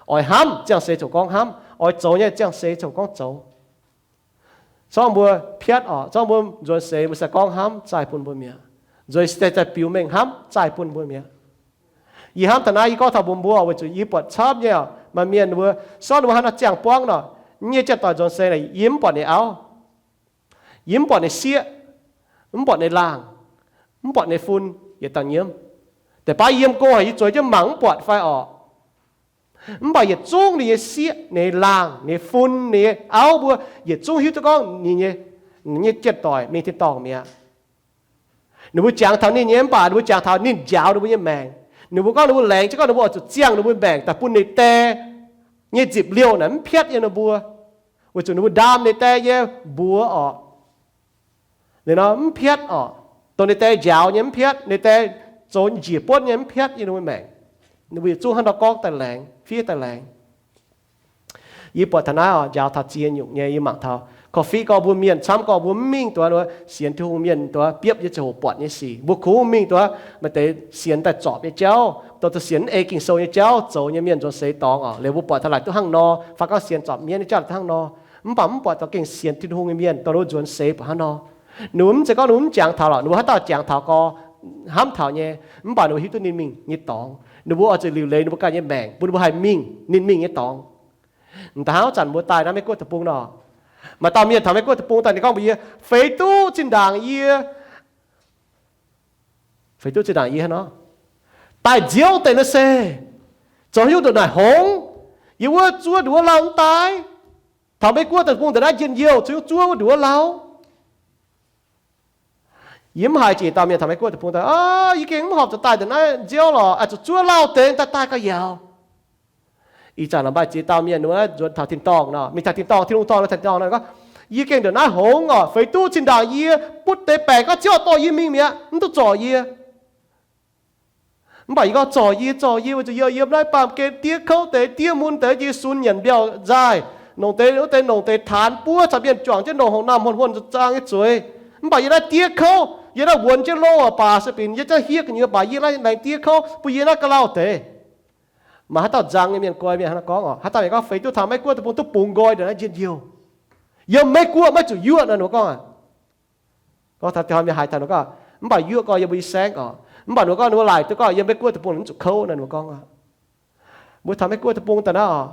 Oix hnamv, ziangh seix ziouc gorngv hnamv. Oix zoux nyei, ziangh seix ziouc gorngv zoux. Corc mbuo piatv oc, corc mbuo nzuonx seix mbuo se gorngv hnamv zaaih bun mbuo mi'aqv. Nzuonx seix daaih biux mengh hnamv zaaih bun mbuo mi'aqv. Yie hnamv taux naaiv yie gorngv taux mbuox mbuo weic zuqc yie buatc camv nyei oc, maaih mienh mbuo, sortv ninh mbuo haaix nor ziangh buangv nor, nyei janx-doic nzuonx seix naaic yie mv buatc ninh auv. Yie mv buatc ninh sieqv, mv buatc ninh laangh, mv buatc ninh fun, yietc dangh nyiemv. Deix baav yiem go haic yie zueiz jienv mangc mv buatc fai orqc. Mv baac yietc zungv ninh nyei sieqv, ninh laangh, ninh fun, ninh auv mbuo yietc zungv hiuv duqv gorngv ninh nyei, ninh nyei janx-doic mingh tin-dorngh mi'aqv. Ninh mbuo jangx taux ninh nyei mv baac ninh mbuo jangx taux ninh njaaux ninh mbuo nyei maengc. Ninh mbuo gorngv ninh mbuo laengz jienv gorngv ninh mbuo oix zuqc ziangh ninh mbuo maengc daaih bun ninh die nyei nzipc liouh naaic mv piatv yiem ninh mbuo, weic zuqc ninh mbuo ndaam ninh die nyei mbuox orqc. Liuz nor mv piatv orqc, dongh ninh die njaaux nyei mv piatv, ninh die zoux njiec buonv nyei mv piatv yiem ninh mbuo maengc. Ninh mbuo yietc zungv hnangv nor gorngv daaih laengz, fiev daaih laengz. Yie buatc taux naaiv oc, njaaux taux ziex nyungc nyei, yie mangc taux korv-fiqv gorngv mbuo mienh camv gorngv mbuo mv mingh duqv sienx Tin-Hungh mienh duqv biopv nyei ziangh hoc buatc nyei sic. Mbuo kungx mingh duqv maaih deix sienx daaih zorpc nyei jauv, dongh sienx ei Ging-Sou nyei jauv zoux nyei mienh nzuonx seix dorngx oc. Liuz mbuo buatc taux laaic duqv hnangv nor, fai gorngv sienx zorpc mienv nyei jauv laaic duqv hnangv nor. Mv baac mv buatc dorh gengh sienx Tin-Hungh nyei mienh dongh ninh mbuo nzuonx seix buatc hnangv nor. Ninh mbuo mv zeiz gorngv ninh mbuo mv jangx taux lorqc, ninh mbuo haaix dauh jangx taux gorngv hnamv taux nyei, mv baac ninh mbuo hiuv duqv ninh mingh nyei dorngx. Ninh mbuo oix zuqc liuc leiz ninh mbuo ganh nyei maengc bun ninh mbuo haih mingh, ninh mingh nyei dorngx. Da'hnangv zanc mbuo daaih naaiv Meiv Guoqv deic-bung nor, maaih dauh mienh taux Meiv Guoqv deic-bung daaih ninh gorngv mbuox yie, feix duqv zinh ndaangc yie, feix duqv zinh ndaangc yie hnangv nor, daaih nziouv deix nor se zoux haaix nyungc ndongc naaic hngongx, yie wuov zuov nduov lauh mv daaih. Taux Meiv Guoqv deic-bung daaih naaiv njien-youh, zoux haaix nyungc zuov wuov nduov lauh. Yie mv haiz jiex dauh mienh taux Meiv Guoqv deic-bung daaih, yie gengh mv horpc zuqc daaih ndongc naaiv nziouv lorqc, zuqc zuov lauh deix daaih daaih gauh yaauc. Ih zanc la'maih ziex dauh mienh wuov nzuonx taux tin-dorngh nor, mingh taux tin-dorngh, Tin-Hungh dorh nor taux tin-dorngh nor gorngv, yie gengh ndongc naaiv hngongx oc, feix duqv zinh ndaangc yie butv deix baengc gorngv Ziouv dorh yie mingh mi'aqv, mv duqv zorc yie. Mv baac yie gorngv, zorc yie, zorc yie, weic zuqc yie yiem naaiv baamh gen diev kouv deix, diev mun deix, yie sun nyanc mbiauh nzaaih, nongc deix wuov deix nongc deix taanx buov caux mienh juangc jienv nongc hongc naamh hmuonh hmuonh nzang nyei zueiz. Mv baac yie naaiv diev kouv, yie naaiv wuonx jienv lov baac se binc yie zungv hietv gu'nyuoz baac yie naaiv laengz diev kouv bun yie naaiv ga'lauh deix. Maaih haaix dauh nzang nyei mienh, guai mienh haaix nor gorngv oc, haaix dauh mienh gorngv feix duqv taux Meiv Guoqv deic-bung duqv bungx nqoi ndongc naaiv njien-youh. Yiem Meiv Guoqv maiv zuqc yuoqv nor, ninh mbuo gorngv. Gorngv taux mienh haiz taux ninh gorngv, mv baac yuoqv gorngv yiem mbuo nyei saengv oc. Mv baac ninh mbuo gorngv ninh mbuo laaic duqv gorngv yiem Meiv Guoqv deic-bung ninh mv zuqc kouv nor, ninh mbuo gorngv. Mbuo taux Meiv Guoqv deic-bung daaih naaiv oc,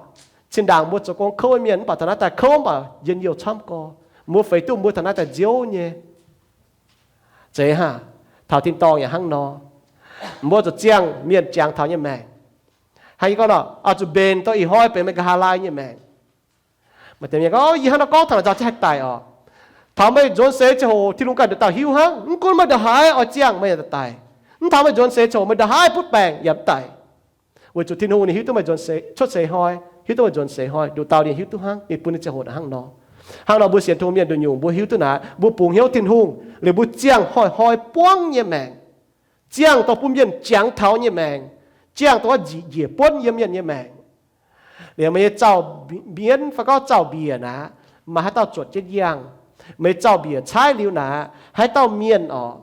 zinh ndaangc mbuo zoux gong kouv mienh, mv baac taux naaiv daaih kouv mv baac njien-youh camv gorx. Mbuo feix duqv mbuo taux naaiv daaih nziouv nyei. Zeiz hnangv, taux tin-dorngh yaac hnangv nor. Mbuo zuqc ziangh mienh jangx taux nyei maengc. Hnangv yie gorngv nor, oix zuqc mbenc dorh ih hnoi benx meih nqa'haav laai nyei maengc. Maaih deix mienh gorngv, yie hnangv nor gorngv taux naaic nzauh jienv haih daic oc. Taux meih nzuonx seix ziangh hoc Tin-Hungh ganh nduqc dauh hiuv hnangv. Mv gunv meih ndongc haaix oix ziangh, meih yaac daic. Mv taux meih nzuonx seix ziangh hoc meih ndongc haaix butv baengc yaac mv daic. Weic zuqc Tin-Hungh ninh hiuv duqv meih nzuonx seix, cuotv seix hnoi, hiuv duqv meih nzuonx seix hnoi, nduqc dauh ninh hiuv duqv hnangv, ninh bun ninh ziangh hoc naaic hnangv nor. Hnangv nor mbuo sienx Tin-Hungh mienh nduqc nyungc mbuo hiuv duqv naaic, mbuo bungx hnyouv Tin-Hungh liuz mbuo ziangh hoic hnoi buangv nyei maengc, ziangh dorh bun mienh jangx taux nyei maengc, ziangh dorh njiec buonv yiem mienh nyei maengc. Liuz meih nyei zaux-mienv fai gorngv zaux-mbiec naaic, maaih haaix dauh zuotc jienv yangh? Meih zaux-mbiec caaiv liuz naaic, haaix dauh mienh orqc?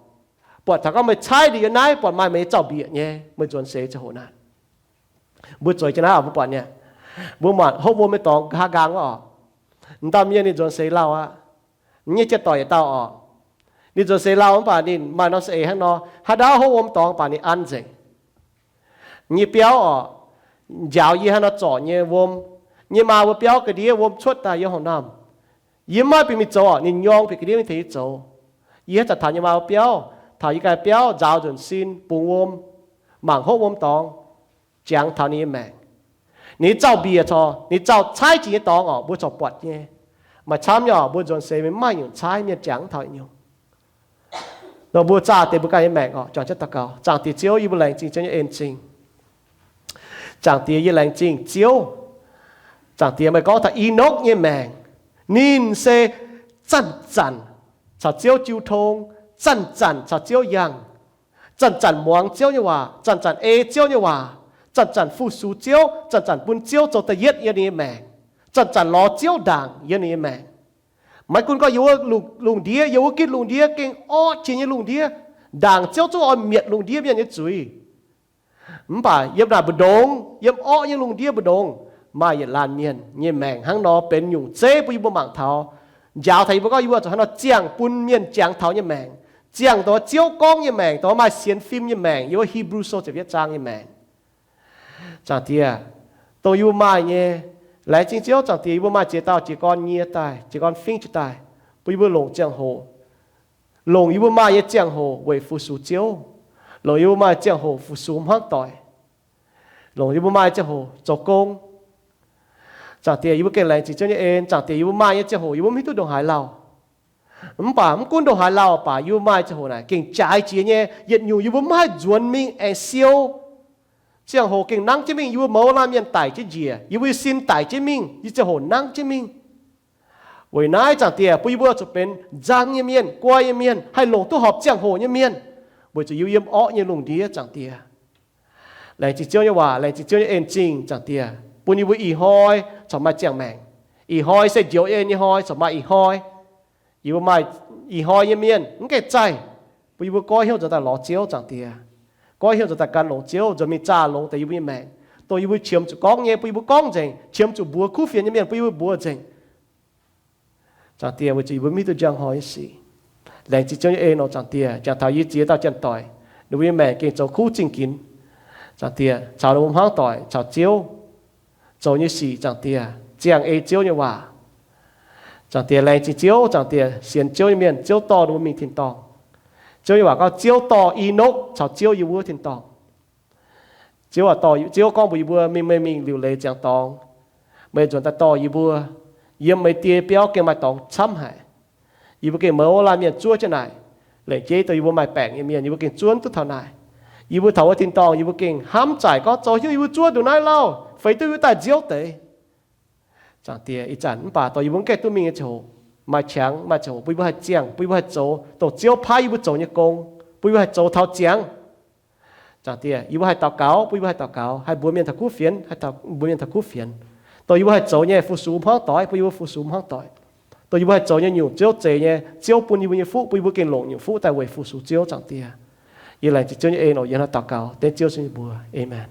Buatc taux gorngv meih caaiv liuz yiem naaiv buatc maaih meih nyei zaux-mbiec nyei, meih nzuonx seix ziangh hoc naaic. Mbuo zueiz jienv naaiv mbuo buatc nyei, mbuo muonc hopv wuom nyei dorngx haaix nqaang wuov orqc? M'dauh mienh ninh nzuonx seix lauh aqv. Nyei jiex doic yietc dauh orqc, ninh nzuonx seix lauh mv baac ninh maaih norm za'eix hnangv nor, haaix ndau hopv wuom dorngx baac ninh an nzengc. Nyei biauv orqc, njaaux yie hnangv nor zorc nyei wuom. Nyei maa mbuo biauv ga'ndiev wuom cuotv daaih yiem haaix norm, yie mv maaih bieqc mingh zoux orqc, ninh nyorng bieqc ga'ndiev mingh tengx yie zoux. Yie haaix zanc taux nyei maa mbuo biauv, taux yie ganh biauv nzaaux nzunc sin bungx wuom, mangc hopv wuom dorngx, jangx taux ninh nyei maengc. Ninh zaux-mbiec corc, ninh zaux caaiv jiex nyei dorngx orqc, mbuo corc buatc nyei. Maaih camv nyei orqc, mbuo nzuonx seix mienh mv maaih nyungc caaiv mienh jangx taux nyungc. Nor mbuo zaah deix mbuo ganh nyei maengc orqc, juangc jienv daux gaux. Zaangc Diex Ziouv, yie mbuo laengz zingh Ziouv nyei en-zingh. Zaangc Diex, yie laengz zingh Ziouv. Zaangc Diex, meih gorngv taux Enokv nyei maengc, ninh se zanc-zanc caux Ziouv jiu tong, zanc-zanc caux Ziouv yangh, zanc-zanc muangx Ziouv nyei waac, zanc-zanc ei Ziouv nyei waac, zanc-zanc fu-sux Ziouv, zanc-zanc bun Ziouv zoux da'yietv yiem ninh nyei maengc, zanc-zanc lorz Ziouv ndaangc yiem ninh nyei maengc. Maiv gunv gorngv yiem wuov lungh ndiev, yiem wuov gitv lungh ndiev gengh orqv jiex nyei lungh ndiev, ndaangc Ziouv zungv oix mietc lungh ndiev mienh nyei zuiz. Mv baac yiem naaic mbu'ndongx, yiem orqv nyei lungh ndiev mbu'ndongx, maaih yietc laanh mienh nyei maengc hnangv nor benx nyungc zeiv bun yie mbuo mangc taux. Njaaux taux yie mbuo gorngv yie mbuo zuqc hnangv nor ziangh bun mienh jangx taux nyei maengc, ziangh dongh Ziouv gorngv nyei maengc, dongh maaih sienx fim nyei maengc, yiem wuov Hebrew sou ziepc yietv zaang nyei maengc. Zaangc Diex, dongh yie mbuo maaih nyei, laengz zingh Ziouv. Zaangc Diex, yie mbuo maaih ziex dauh jiez gorn nyie daaih, jiez gorn fingv jiez daaih, bun yie mbuo longc ziangh hoc, longc yie mbuo maaih nyei ziangh hoc weic fu-sux Ziouv, longc yie mbuo maaih ziangh hoc fu-sux hmuangv doic, longc yie mbuo maaih ziangh hoc zoux gong. Zaangc Diex, yie mbuo gengh laengz zingh Ziouv nyei en. Zaangc Diex, yie mbuo maaih nyei ziangh hoc yie mbuo mv hiuv duqv ndongc haaix lauh. Mv baac mv gunv ndongc haaix lauh baac yie mbuo maaih ziangh hoc naaic gengh jaaix jiex nyei, yietc nyungc yie mbuo mv haih nzuonx mingh aengx siou. Ziangh hoc gengh nangv jienv mingh, yie mbuo mouz laanh mienh daic jienv njiec, yie mbuo nyei sin daic jienv mingh, yie ziangh hoc nangv jienv mingh. Weic naaiv Zaangc Diex, bun yie mbuo zuqc benx nzang nyei mienh, guai nyei mienh, haih longc duqv horpc ziangh hoc nyei mienh, weic zuqc yie mbuo yiem orqv nyei lungh ndiev, Zaangc Diex. Laengz zingh Ziouv nyei waac, laengz zingh Ziouv nyei en-zingh, Zaangc Diex, bun yie mbuo ih hnoi corc maaih ziangh maengc. Ih hnoi se njoux en nyei hnoi corc maaih ih hnoi. Yie mbuo maaih ih hnoi nyei mienh mv gaengh zaih, bun yie mbuo goiv hnyouv nzuonx daaih lorz Ziouv, Zaangc Diex. Goiv hnyouv nzuonx daaih gan longx Ziouv, nzuonx mingh zaah longx deix yie mbuo nyei maengc. Dongh yie mbuo qiemx zuqc gorngv nyei, bun yie mbuo gorngv nzengc. Qiemx zuqc mbuox kuv fienx nyei mienh, bun yie mbuo mbuox nzengc. Zaangc Diex, weic zuqc yie mbuo mv hiuv duqv njang hnoi nyei sic. Laengz zingh Ziouv nyei en oc, Zaangc Diex, jangx taux yie ziex dauh janx-doic, ninh mbuo nyei maengc gengh zoux kuv zingh ginx. Zaangc Diex, caux ninh mbuo hmuangv doic caux Ziouv zoux nyei sic, Zaangc Diex, ziangh ei Ziouv nyei waac. Zaangc Diex, laengz zingh Ziouv, Zaangc Diex, sienx Ziouv nyei mienh, Ziouv dorh ninh mbuo mingh tin-dorngh. Ziouv nyei waac gorngv, Ziouv dorh Enokv caux Ziouv yiem wuov tin-dorngh. Ziouv, Ziouv gorngv mbuox yie mbuo, mingh meih mingh liuc leiz ziangx dorngx, meih nzuonx daaih dorh yie mbuo. Yiem meih Die biauv gengh maaih dorngx camv haic. Yie mbuo gengh mouz laanh mienh zuov jienv naaic, lengc jeiv dongh yie mbuo maaih baengc nyei mienh, yie mbuo gengh zuov duqv taux naaic. Yie mbuo taux wuov tin-dorngh, yie mbuo gengh hnamv zaaic gorngv, zoux hnyouv yie mbuo zuov ndongc naaiv lauh, feix duqv yie mbuo daaih nziouv deix. Zaangc Diex, ih zanc mv baac dongh yie mbuo mv gaengh duqv mingh nyei ziangh hoc, maaih qangx maaih ziangh hoc bun yie mbuo haih ziangh, bun yie mbuo haih zoux dongh Ziouv paaiv yie mbuo zoux nyei gong, bun yie mbuo haih zoux taux ziangx. Zaangc Diex, yie mbuo haih daux gaux, bun yie mbuo haih daux gaux, haih mbuox mienh taux kuv fienx, haih mbuox mienh taux kuv fienx. Dongh yie mbuo haih zoux nyei fu-sux hmuangv doic, bun yie mbuo fu-sux hmuangv doic. Dongh yie mbuo haih zoux nyei nyungc Ziouv zeix nyei, Ziouv bun yie mbuo nyei fuqv, bun yie mbuo gengh longc nyungc fuqv daaih weic fu-sux Ziouv, Zaangc Diex. Yie laengz zingh Ziouv nyei en oc, yie hnangv naaiv daux gaux dengv Ziouv Yesu nyei mbuox. Aamen.